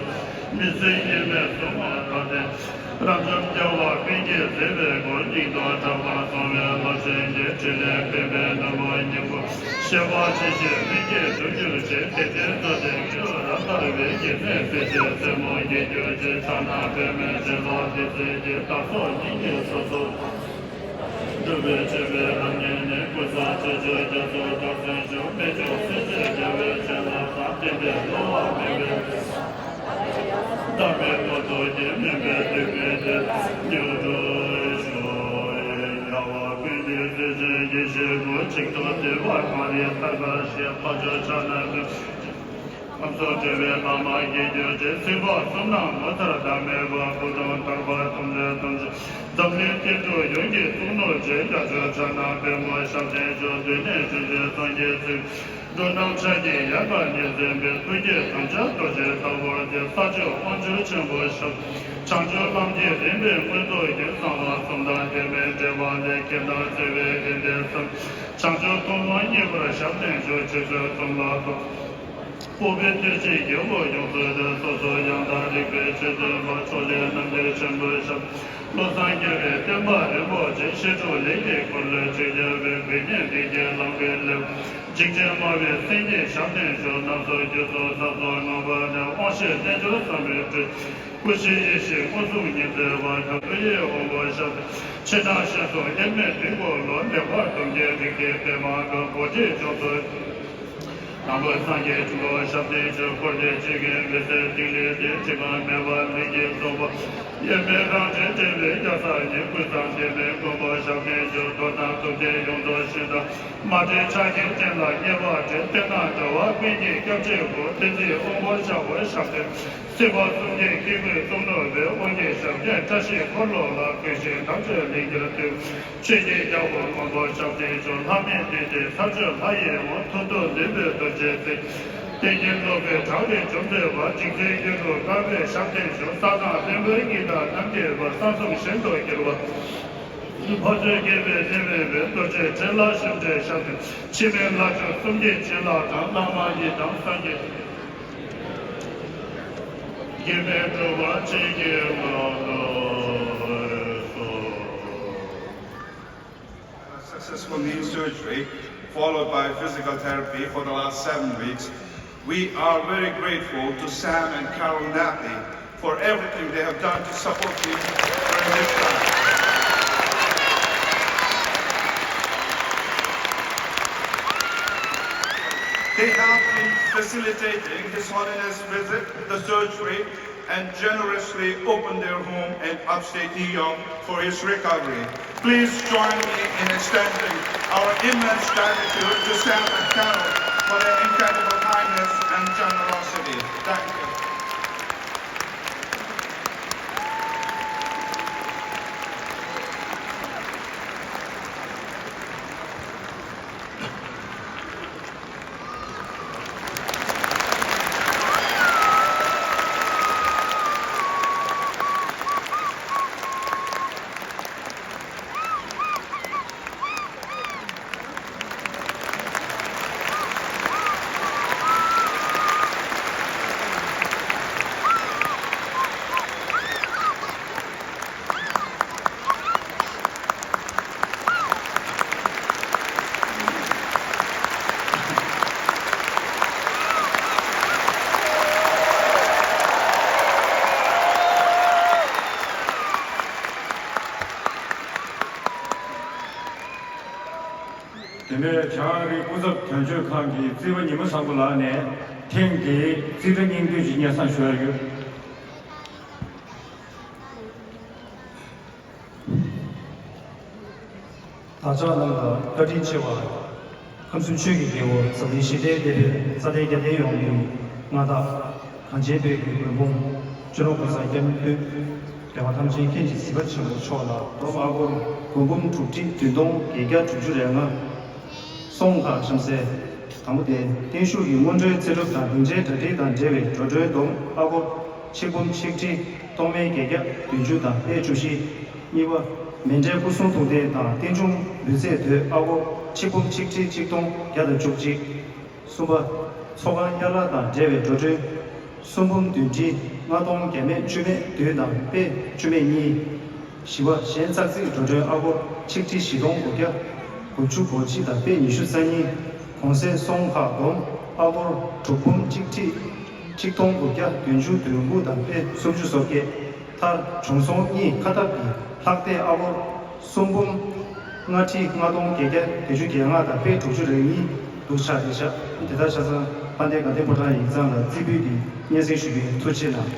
མི་ཚེ་སྐྱེལ་མའི་གཟུངས་སྔགས་བདག་བསྟན། རབ་འབྱམས་རྒྱལ་བ་ཀུན་གྱིས་གཟིགས་པའི་སྐུ། སྙིང་དུ་གྲགས་པ་གསུང་བའི་བློ་ཅན་གྱི། ཕྲིན་ལས་བེམ་པོའི་ནུ་བོ་སྙིང་པོ། བཤད་པ་ཇི་བཞིན་མིག་གིས་འགྲུབ་གྱུར་ཅིག་དེ་ལྟའི་རྩ་དེ་ཆོས་རབ་དར་བའི། གེགས་མེད་སྲིད་ཞིའི་རྩེ་མོ་འགེངས་གྱུར་ཅིག་ཕྱག་ན་པདྨོའི་སྤྱན་ལ་བདུད་རྩིའི་རྒྱུན། བདག་སོགས་སྙིང་གི་སོ་སོར། འགྲུབ་པའི་སྤྱོད་པའི་རང་ཉིད་ནི། ཀུན་བཟང་ཆོས་སྐྱོང་རྒྱ་མཚོ་རྡོར་སེམས་མཆོག་རྨད་བྱུང་སྲས་བཅས་རྒྱལ་བའི་བྱིན་རླབས་དང་། བསྟན་པའི་བསླུ་བ་མེད་པའི། བདག་མེད་རྟོག་ཚོགས་ཀྱིས་མུན་པའི་དུས་མེད་དེ། མྱུར་དུ་ཞི་བར་ཤོག། རྒྱལ་བ་ཀུན་གྱི་སྲས་ཆེན་ཡེ་ཤེས་སྐུ། ཆིག་ཐོག་བསྟོད་པ་གངས་རིའི་ཐར་པར་བཞེད། འཕགས་མཆོག་ཕྱག་ན་པདྨོ། ཁམས་གསུམ་བགྲོད་པའི་ལྷ་མོ་འགེངས་གྱུར་ཅིག་སྲིད་པ་གསུམ་ན་ངོ་མཚར་ཟླ་མེད་པ། སྐུ་གདུང་དར་པ་དུང་སྒྲ་སྟོང་ཆེན། འཛམ་གླིང་སྟེང་དུ་ཡོངས་ཀྱི་གཙུག་ནོར་ཆེ། རྒྱ་མཚོའི་ཕྱག་ན་པདྨོ་ཞབས་བརྟན་མཆོག་མདུན་ནས་བྱོན་ཆེན་སངས་རྒྱས་ཚུལ། འགྲོ་རྣམས་ཕྱག་གི་ཡལ་ག་ཉིད་ཟིན་པའི། ཐུགས་བསྐྱེད་དམ་བཅའ་རྡོ་རྗེ་ལྟ་བུར་གྱུར། ས་སྤྱོད་དབང་ཕྱུག་ཆེན་པོ་ཞབས། བྱང་ཆུབ་ལམ་གྱི་རིམ་པའི་མངོན་རྟོགས་ཀྱིས། གསང་བ་གསུམ་དང་འབྲལ་མེད་འབྲེལ་བ་ལས། ཁྱེད་དང་བརྩེ་བའི་ཡོན་ཏན་གསུམ། བྱང་ཆུབ་ཐུན་མོང་བརྙེས་པར་ཞབས་བརྟན་མཆོག་ཆོས་ཚུལ་གསུམ་ལ་ཐུགས། སྤོབས་པའི་གཏེར་ཆེན་རྒྱལ་པོ་ཡོངས་སུ་གྲོལ། སོ་སོ་ཡང་དག་རིག་པའི་ཆོས་སྟོན་པ། ཕྱོགས་ལས་རྣམ་འདྲེན་ཆེན་པོའི་ཞབས། བློ་བཟང་རྒྱལ་བའི་བསྟན་པ་རིན་པོ་ཆེ། བཤད་སྒྲུབ་ལས་ཀྱི་འཁོར་ལོས་འཇིགས་བྱེད་པའི། དགོས་ངེས་རིགས་ཀྱི་ལམ་གྱི་སློབ། འཇིགས་བྲལ་སྨྲ་བའི་སེང་གེའི་ཞབས་བརྟན་མཆོག་རྣམ་སོགས་རྒྱུ་ཚོགས་ཟབ་རྫོགས་ངང་པ་ནས། དབང་ཤེས་རྣལ་འབྱོར་བསམ་པའི་སྤྲུལ། སྐུ་བཞིའི་ཡེ་ཤེས་མངོན་སུམ་ཉིད་མཛད་པ། ཁམས་ཀླུ་ཡི་དབང་པོ་ཞབས། ཕྱི་ནང་གཤེགས་གསུམ་དབྱེར་མེད་དུས་འཁོར་ལོ། ལེགས་པར་སྡོམ་པའི་རིགས་ཀྱི་པདྨ་འགག་གོ་འབྱེད་ཕྱོགས་སུ། དང་པོ་སངས་རྒྱས་ཆེན་པོ་ཞབས་བརྟན་མཆོག་འཁོར་འདས་ཆོས་ཀྱི་འོད་ཟེར་ཐིག་ལེ་སྟེ། བྲི་ག་མེད་པ་ལས་ཀྱི་རྩོམ་པ། དབྱེར་མེད་རང་གྲོལ་འབྲེལ་བའི་རྒྱལ་སྲས་ཉིད། ཀུན་བཟང་འབྲལ་མེད་མགོན་པོ་ཞབས་བརྟན་མཆོག་རྡོར་དང་ཐུགས་རྗེས་ཡོངས་རྫོགས་ཞིང་དང་། མ་འདྲེས་ཕྱག་རྒྱའི་རྟེན་ལ་མཉེས་པར་འབྲེལ། བསྟན་དང་འགྲོ་བ་ཀུན་གྱི་སྐྱབས་གཅིག་པུ། བསྟན་འཛིན་དབང་པོ་ཆེན་པོ་ཞབས་བརྟན། སྲིད་པ་གསུམ་གྱི་སྐྱེ་དགུའི་གཙུག་ནོར་བུ། དབང་གི་ཞབས་ཀྱིས་བཀྲ་ཤིས་འཁོར་ལོ་ལ། གུས་ཤིང་དམ་ཆོས་ལེགས་བསྐྱེད་དུས། ཆོས་ཀྱི་རྒྱལ་པོ་མགོན་པོ་ཞབས་བརྟན་མཆོག་ལྷ་མིའི་འདུས་སྡེ་ཚར་གཅོད་ལྷ་ཡི་དབང་། མཐུ་སྟོབས་ལྡན་པའི་རྡོ་རྗེའི་རྩེ། བསྟན་རྒྱུན་རྫོགས་པའི་བྲག་རི་འཇོམས་མཛད་པ། འཇིག་རྟེན་ཡུལ་དྲུག་དཀར་པོའི་ཞབས་བརྟན་མཆོག་ས་དང་རྣོན་པོའི་དབྱིངས་དང་རྣམ་རྒྱས་པ། ས་གསུམ་ཞིང་དུ་སྐྱེལ་བ། ཕ་ཚུལ་དགྱེས་པའི་གནས་མེད་པའི། རྡོ་རྗེ་ཕྲེང་ལ་ཞབས་འདྲེན་ཞབས་བརྟན། འཆི་མེད་ལྷ་མཆོག་གསུམ་གྱི་བྱིན་རླབས་དང་། བླ་མ་ཡི་དམ་སངས་རྒྱས། དགེ་བའི་སྒྲུབ་པ་ཅན་གྱི་ངང་དུ་གསོལ། Successful knee surgery, followed by physical therapy for the last seven weeks. We are very grateful to Sam and Carol Nappi for everything they have done to support me during this time. They have been facilitating His Holiness' visit, the surgery, and generously opened their home in upstate New York for his recovery. Please join me in extending our immense gratitude to Sam and Carol for their incredible kindness and generosity. Thank you. དེ་ནས་བྱང་ཨ་རིའི་སྐུ་ཚབ་དོན་གཅོད་ཁང་གི་རྩིས་པ་ཉི་མ་བཟང་པོ་ལགས་ནས་ཐེངས་འདིའི་རྩིས་ཁྲ་སྙིང་བསྡུས་ཀྱི་སྙན་སེང་ཞུ་ཡ་ཡོད། བདག་ཅག་རྣམས་ལ་བཀའ་དྲིན་ཆེ་བ། ཁམས་གསུམ་ཆོས་ཀྱི་རྒྱལ་པོ་འཛམ་གླིང་ཞི་བདེའི་གླེགས་བམ་རྩ་བྲལ་རྒྱལ་བསྟན་ཡོངས་ཀྱི་མངའ་བདག་གངས་ཅན་བོད་ཀྱི་མགོན་དཔུང་སྤྱི་ནོར་ཀུན་བཟང་སྐྱབས་མགོན་རྒྱལ་བ་ཐམས་ཅད་མཁྱེན་ཅིང་གཟིགས་པ་ཆེན་པོ་མཆོག་ལ་སྒོམ། ཨ་སྒོར་མགོན་འབུམ་དྲུག་ཁྲི་བདུན་སྟོང་བརྒྱད་བརྒྱ་དྲུག་ཅུ་རེ་ལྔ། སོང་ཁ་གཤམ་གསལ། དང་པོ་དེ་བརྟན་བཞུགས་ཀྱི་སྔོན་འགྲོའི་ཚེ་སྒྲུབ་དང་རིམ་གྲོའི་གྲ་སྒྲིག་དང་འབྲེལ་བའི་འགྲོ་གྲོན་བསྡོམས་ཨ་སྒོར་ཆིག་འབུམ་ཆིག་ཁྲི་སྟོང་མེད་བརྒྱད་བརྒྱ་བདུན་ཅུ་དང་པད་བཅུ་བཞི། གཉིས་པ། མཎྜལ་སྐུ་གསུང་ཐུགས་རྟེན་དང་རྟེན་འབྱུང་འབུལ་ཚད་དོད་ཨ་སྒོར་ཆིག་འབུམ་ཆིག་ཁྲི་ཆིག་སྟོང་བརྒྱ་དང་བཅུ་གཅིག། གསུམ་པ། ཚོགས་ཁང་གཡར་ལངས་དང་འབྲེལ་བའི་འགྲོ་གྲོན་ སུམ་འབུམ་བདུན་ཁྲི་ལྔ་སྟོང་བརྒྱ་མེད་བཅུ་མེད་བདུན་དང་པད་བཅུ་མེད་གཉིས། བཞི་པ་གཞན་ཙག་ཙིག་འགྲོ་གྲོན་ཨ་སྒོར་ཆིག་ཁྲི་བཞི་སྟོང་དགུ་བརྒྱ་དགུ་བཅུ་གོ་གཅིག་དང་པད་ཉི་ཤུ་རྩ་གཉིས། གོང་ཚད་སོང་ཁ་སྒོར་ཨ་སྒོར་དྲུག་འབུམ་གཅིག་ཁྲི་ཆིག་སྟོང་དགུ་བརྒྱ་བདུན་ཅུ་དོན་དགུ་དང་པད་སུམ་ཅུ་སོ་བརྒྱད། མཐར་བྱུང་སོང་གཉིས་ཁ་ཐབས་ཀྱིས་ལྷག་བསྡད་ཨ་སྒོར་སུམ་འབུམ་ལྔ་ཁྲི་ལྔ་སྟོང་བརྒྱད་བརྒྱ་བརྒྱད་ཅུ་གྱ་ལྔ་དང་པད་དྲུག་ཅུ་རེ་གཉིས་འདུག་ཆགས་བསྡད་ཤག་དེ་ལྟར་ཆ་ཚང་དཔལ་ལྡན་དགའ་ལྡན་ཕོ་བྲང་ཡིག་ཚང་ལ་རྩིས་འབུལ་འདི་སྙན་སེང་ཞུ་རྒྱུ་ཡིན། ཐུགས་རྗེ་གནང་།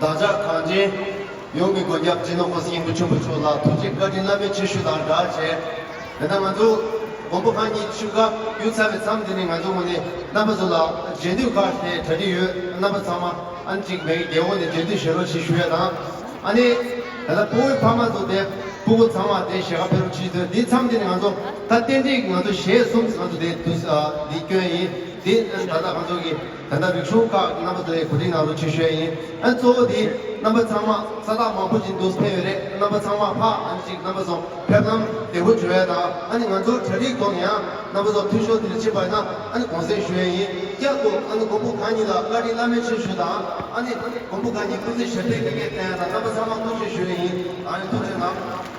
བདག་ཅག་གངས་ཅན་ཡོངས་ཀྱི་མགོན་སྐྱབས་སྤྱི་ནོར་༸གོང་ས་༸སྐྱབས་མགོན་ཆེན་པོ་མཆོག་ལ་ཐུགས་རྗེ་བཀའ་དྲིན་བླ་མེད་ཆེ་ཞུ་དང་སྦྲགས་བྱས། དེ་ལྟར་ང་ཚོ་མགོན་པོ་གང་ཉིད་ཆིབས་ཁ་གཡུག་ཚར་བའི་མཚམས་འདི་ནས་ང་ཚོ་ངོས་ནས་རྣམ་པ་ཚོ་ལ་རྗེས་མཐུད་ཁག་དེ་གྲ་སྒྲིག་ཡོད། རྣམ་པ་ཚང་མ་ཨ་ནི་གཅིག་མེད་ཀྱི་རྒྱལ་འོག་ནས་རྗེས་མཐུད་བྱེད་རོགས་ཞེས་ཞུ་ཡ་དང་། ཨ་ནི་དེ་ལྟར་ཕྲུ་གུའི་ཕ་མ་ཚོ་དེ་ཕྲུ་གུ་ཚང་མ་དེ་ཞལ་ཁ་ཕེབས་རོགས་ཞུས་ཏེ། འདི་མཚམས་འདི་ནས་ང་ཚོ་ད་རྟེན་འབྲེལ་གྱི་ང་ཚོ་གཞས་གསུམ་ང་ཚོ་དེ་དུས་འདི་སྐྱོན་ཡིན། འདི་ད་ལྟ་ང་ཚོ་གི་ད་ལྟ་རིག་གཞུང་ཁག་རྣམ་པ་ཚོ་ལ་གོ་སྒྲིག་གནང་རོགས་ཞེས་ཞུ་ཡ་ཡིན། ཨ་གཙོ་བོ་དེ་རྣམ་པ་ཚང་མ་ས་ཐག་མང་པོ་ཅིག་འདུག་ཕེབས་ཡོད་རེད། རྣམ་པ་ཚང་མ་ཕར་ཨ་ནི་ཅིག་རྣམ་པ་ཚོ་ཕེབས་ལམ་བདེ་པོ་བྱུང་ཡ་དང་ཨ་ནི་ང་ཚོ་གྲ་སྒྲིག་ཐོག་ནས་ཡང་རྣམ་པ་ཚོ་འཐུས་ཤོར་དེ་ཕྱིན་པ་ཡིན་ན་ཨ་ནི་དགོངས་སེལ་ཞུ་ཡ་ཡིན། བསྐྱར་དུ་ཨ་ནི་མགོན་པོ་གང་ཉིད་ལ་བཀའ་དྲིན་བླ་མེད་ཆེ་ཞུ་དང་ཨ་ནི་མགོན་པོ་གང་ཉིད་སྐུ་ཚེ་ཞབས་པད་བརྟན་པའི་བརྟན་ཡ་དང་རྣམ་པ་ཚང་མ་ཐུགས་རྗེ་ཞུ་ཡ་ཡིན། ཨ་ནི་ཐུགས་རྗེ་གནང་།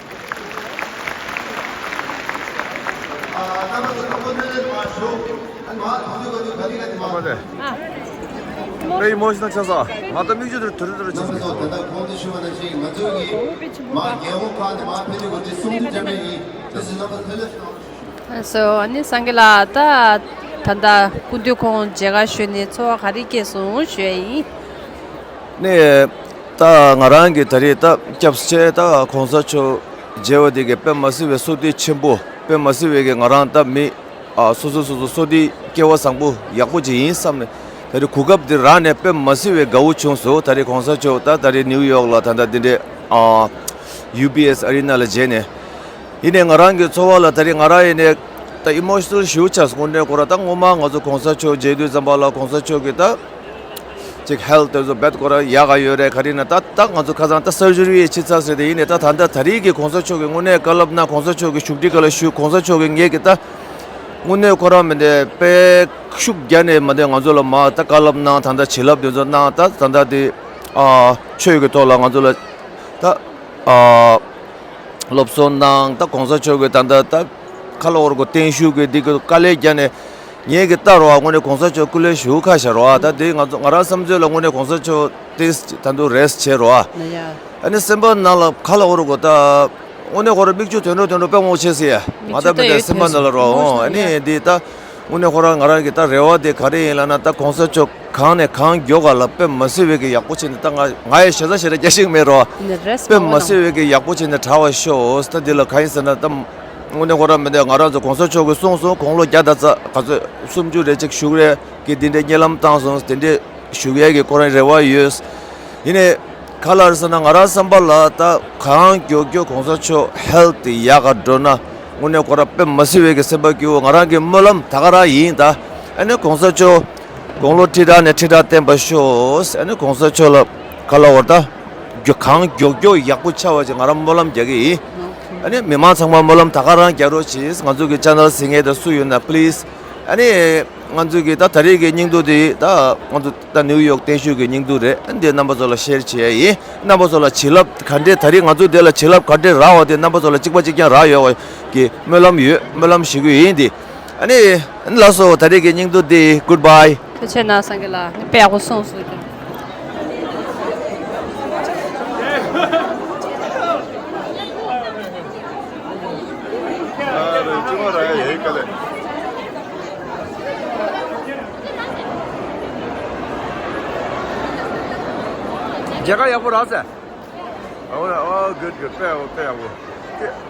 སོ་ཨ་ནི་སངས་རྒྱས་ལགས། ད་ད་ལྟ་སྐུ་མདུན་ཁོང་མཇལ་ཁ་ཞུས་ནས་ཚོར་བ་ག་རེ་སྐྱེས་སོང་ཞུ་ཡ་ཡིན། ནས་ད་ང་རང་གི་ད་རེས་ད་སྐྱབས་རྗེ་ད་གོང་ས་མཆོག་མཇལ་བ་དེ་གི་དཔེ་མ་སྲིད་པའི་བསོད་བདེ་ཆེན་པོ། དཔེ་མ་སྲིད་པའི་གི་ང་རང་ད་མི་ཨ་སོ་སོ་སོ་སོ་བསོད་བདེ་སྐལ་བ་བཟང་པོ་ཡག་པོ་ཅིག་ཡིན་བསམ་ནས། ད་རེས་གོ་སྐབས་འདི་རག་ནས་དཔེ་མ་སྲིད་པའི་དགའ་བོ་བྱུང་སོང་། ད་རེས་གོང་ས་མཆོག་ད་ད་རེས་ནིའུ་ཡོག་ལ་ད་ད་འདི་འདྲའི་ཨ་ཡུ་བི་ཨེས་ཨ་རི་ན་ལ་མཇལ་ནས། ཡིན་ནས་ང་རང་གི་ཚོར་བ་ལ་ད་རེས་ང་རང་ཡིན་ནས་ད་ཨི་མོ་ཤི་ནལ་ཞེ་པོ་ཆགས་སོང་། དངོས་གནས་ཁོ་རང་ད་སྔོན་མ་ང་ཚོ་གོང་ས་མཆོག་མཇལ་དུས་ཙམ་པ་ལ་གོང་ས་མཆོག་གི་ད་ཅིག་ཧེལ་ཐ་དེ་ཚོ་རྦད་ཁོ་རང་ཡག་ག་ཡོད་རེད། ག་རེ་ན་ད་ད་ང་ཚོ་ཁ་སང་ད་སར་ཇི་རི་ཡི་ཕྱི་ཚར་ཟེར་ཏེ། ཡིན་ནས་ད་ད་ད་ད་རེས་ཀྱི་གོང་ས་མཆོག་གི་དངོས་གནས་བཀའ་སློབ་གནང་། གོང་ས་མཆོག་གི་བཞུགས་ཁྲི་སྒང་ལ་བཞུགས། གོང་ས་མཆོག་གི་ངེད་ཀྱི་ད་དངོས་གནས་ཁོ་རང་མི་འདི་དཔེ་ཤུགས་རྒྱག་ནས་མི་འདི་ང་ཚོ་ལ་མ་ད་བཀའ་སློབ་གནང་། ད་ད་བྱིན་རླབས་དེ་ཚོ་གནང་། ད་ད་ད་དེ་ཨ་ཆོས་ཀྱི་ཐོག་ལ་ང་ཚོ་ལ་ད་ཨ་སློབ་གསོ་གནང་། ད་གོང་ས་མཆོག་གི་ད་ད་ད་ཁ་ལོ་བོར་གོ་བརྟན་བཞུགས་ཀྱི་འདི་གི་དཀའ་ལས་བརྒྱབ་ནས། ངེད་ཀྱི་ལྟ་རོགས། དངོས་གནས་གོང་ས་མཆོག་སྐུ་ལས་ཞུ་ཁ་ཤ་རོགས། ད་དེ་ང་ཚོ་ང་རང་བསམ་ཚོད་ལ་དངོས་གནས་གོང་ས་མཆོག་དེ་ད་དུང་རེས་བྱེད་རོགས། ཨ་ནི་སེམས་པ་ནང་ལ་ཁ་ལ་འོ་རུ་གོ་ད་དངོས་གནས་ཁོ་ར་མིག་ཆུ་དོན་འགྲོ་དོན་འགྲོ་དཔེ་མང་བྱེད་སི་ཡ། ང་ད་མི་དེ་སེམས་པ་ནང་ལ་རོགས། ཨ་ནི་འདི་ད་དངོས་གནས་ཁོ་ར་ང་རང་གི་ད་རེ་བ་དེ་ག་རེ་ཡིན་ལབ་ན། ད་གོང་ས་མཆོག་གང་ནས་གང་མགྱོགས་ག་ལ་དཔེ་མ་སྲིད་པའི་གི་ཡག་པོ་བྱས་ནས། ད་ང་ང་ཡི་ཞེ་ས་ཞེ་ས་རྒྱ་ཞིག་མེད་རོགས། དཔེ་མ་སྲིད་པའི་གི་ཡག་པོ་བྱས་ནས་དྲག་པ་ཤོག། ད་འདི་ལ་གང་ཡིན་ཟེར་ན་ད། དངོས་གནས་ཁོ་ར་མི་འདི་ང་རང་ཚོ་གོང་ས་མཆོག་གིས་གསུངས་སོང་། དགུང་ལོ་བརྒྱ་དང་རྩ་ག་ཚོད་སུམ་ཅུ་རེ་གཅིག་བཞུགས་རེ་གི་འདི་འདྲའི་སྙན་ལམ་བཏང་སོང་། དེ་འདྲའི་བཞུགས་ཡས་ཀྱི་ཁོ་རང་རེ་བ་ཡོད། ཡིན་ནས་ག་ལ་རེད་ཟེར་ན། ང་རང་བསམ་པ་ལ་ད་གང་མགྱོགས་མགྱོགས་གོང་ས་མཆོག་ཧེལ་ཐི་ཡག་ག་འགྲོ་ན། དངོས་གནས་ཁོ་ར་དཔེ་མ་སྲིད་པའི་གི་སེམས་པ་སྐྱིད་པོ། ང་རང་གི་སྨོན་ལམ་ད་ག་རང་ཡིན་ད། ཨ་ནི་གོང་ས་མཆོག་དགུང་ལོ་ཁྲི་ཕྲག་ནས་ཁྲི་ཕྲག་བརྟན་པ་ཤོག། ཨ་ནི་གོང་ས་མཆོག་ལ་ག་ལ་བར་ད་མགྱོགས་གང་མགྱོགས་མགྱོགས་ཡག་པོ་ཆགས་པ་ཅིག་ང་རང་སྨོན་ལམ་རྒྱག་གི་ཡིན། ཨ་ནི་མི་མང་ཚང་མ་སྨོན་ལམ་ད་ག་རང་རྒྱག་རོགས་གྱིས། ང་ཚོ་གི་ཆེ་ནལ་གཟིགས་མཁན་དེ་སུ་ཡོད་ན་པི་ལི་སི། ཨ་ནི་ང་ཚོ་གི་ད་ད་རེས་ཀྱི་སྙིང་སྡུག་དེ་ད་ང་ཚོ་ད་ནིའུ་ཡོག་བརྟན་བཞུགས་ཀྱི་སྙིང་སྡུག་རེད། ཨ་ནི་དེ་རྣམ་པ་ཚོ་ལ་ཤེར་བྱེད་ཡ་ཡིན། རྣམ་པ་ཚོ་ལ་བྱིན་རླབས་ག་འདྲས། ད་རེས་ང་ཚོ་དེ་ལ་བྱིན་རླབས་ག་འདྲས་རག་པ་དེ་རྣམ་པ་ཚོ་ལ་གཅིག་པ་གཅིག་རྐྱང་རག་ཡོད་པ་གི་སྨོན་ལམ་ཡོད། སྨོན་ལམ་ཞུ་གི་ཡིན་དེ། ཨ་ནི་ལགས་སོ། ད་རེས་ཀྱི་སྙིང་སྡུག་འདི། གུཌ་བྷའི། ཐུགས་རྗེ་གནང་སངས་རྒྱས་ལགས། དཔེ་ཡག་པོ་གསུངས་སོང་ཀྱང་། མཇལ་ཁ་ཡག་པོ་རག་ཟེར། ཨོ་ཨོ་གུཌ་གུཌ། དཔེ་ཡག་པོ། དཔེ་ཡག་པོ།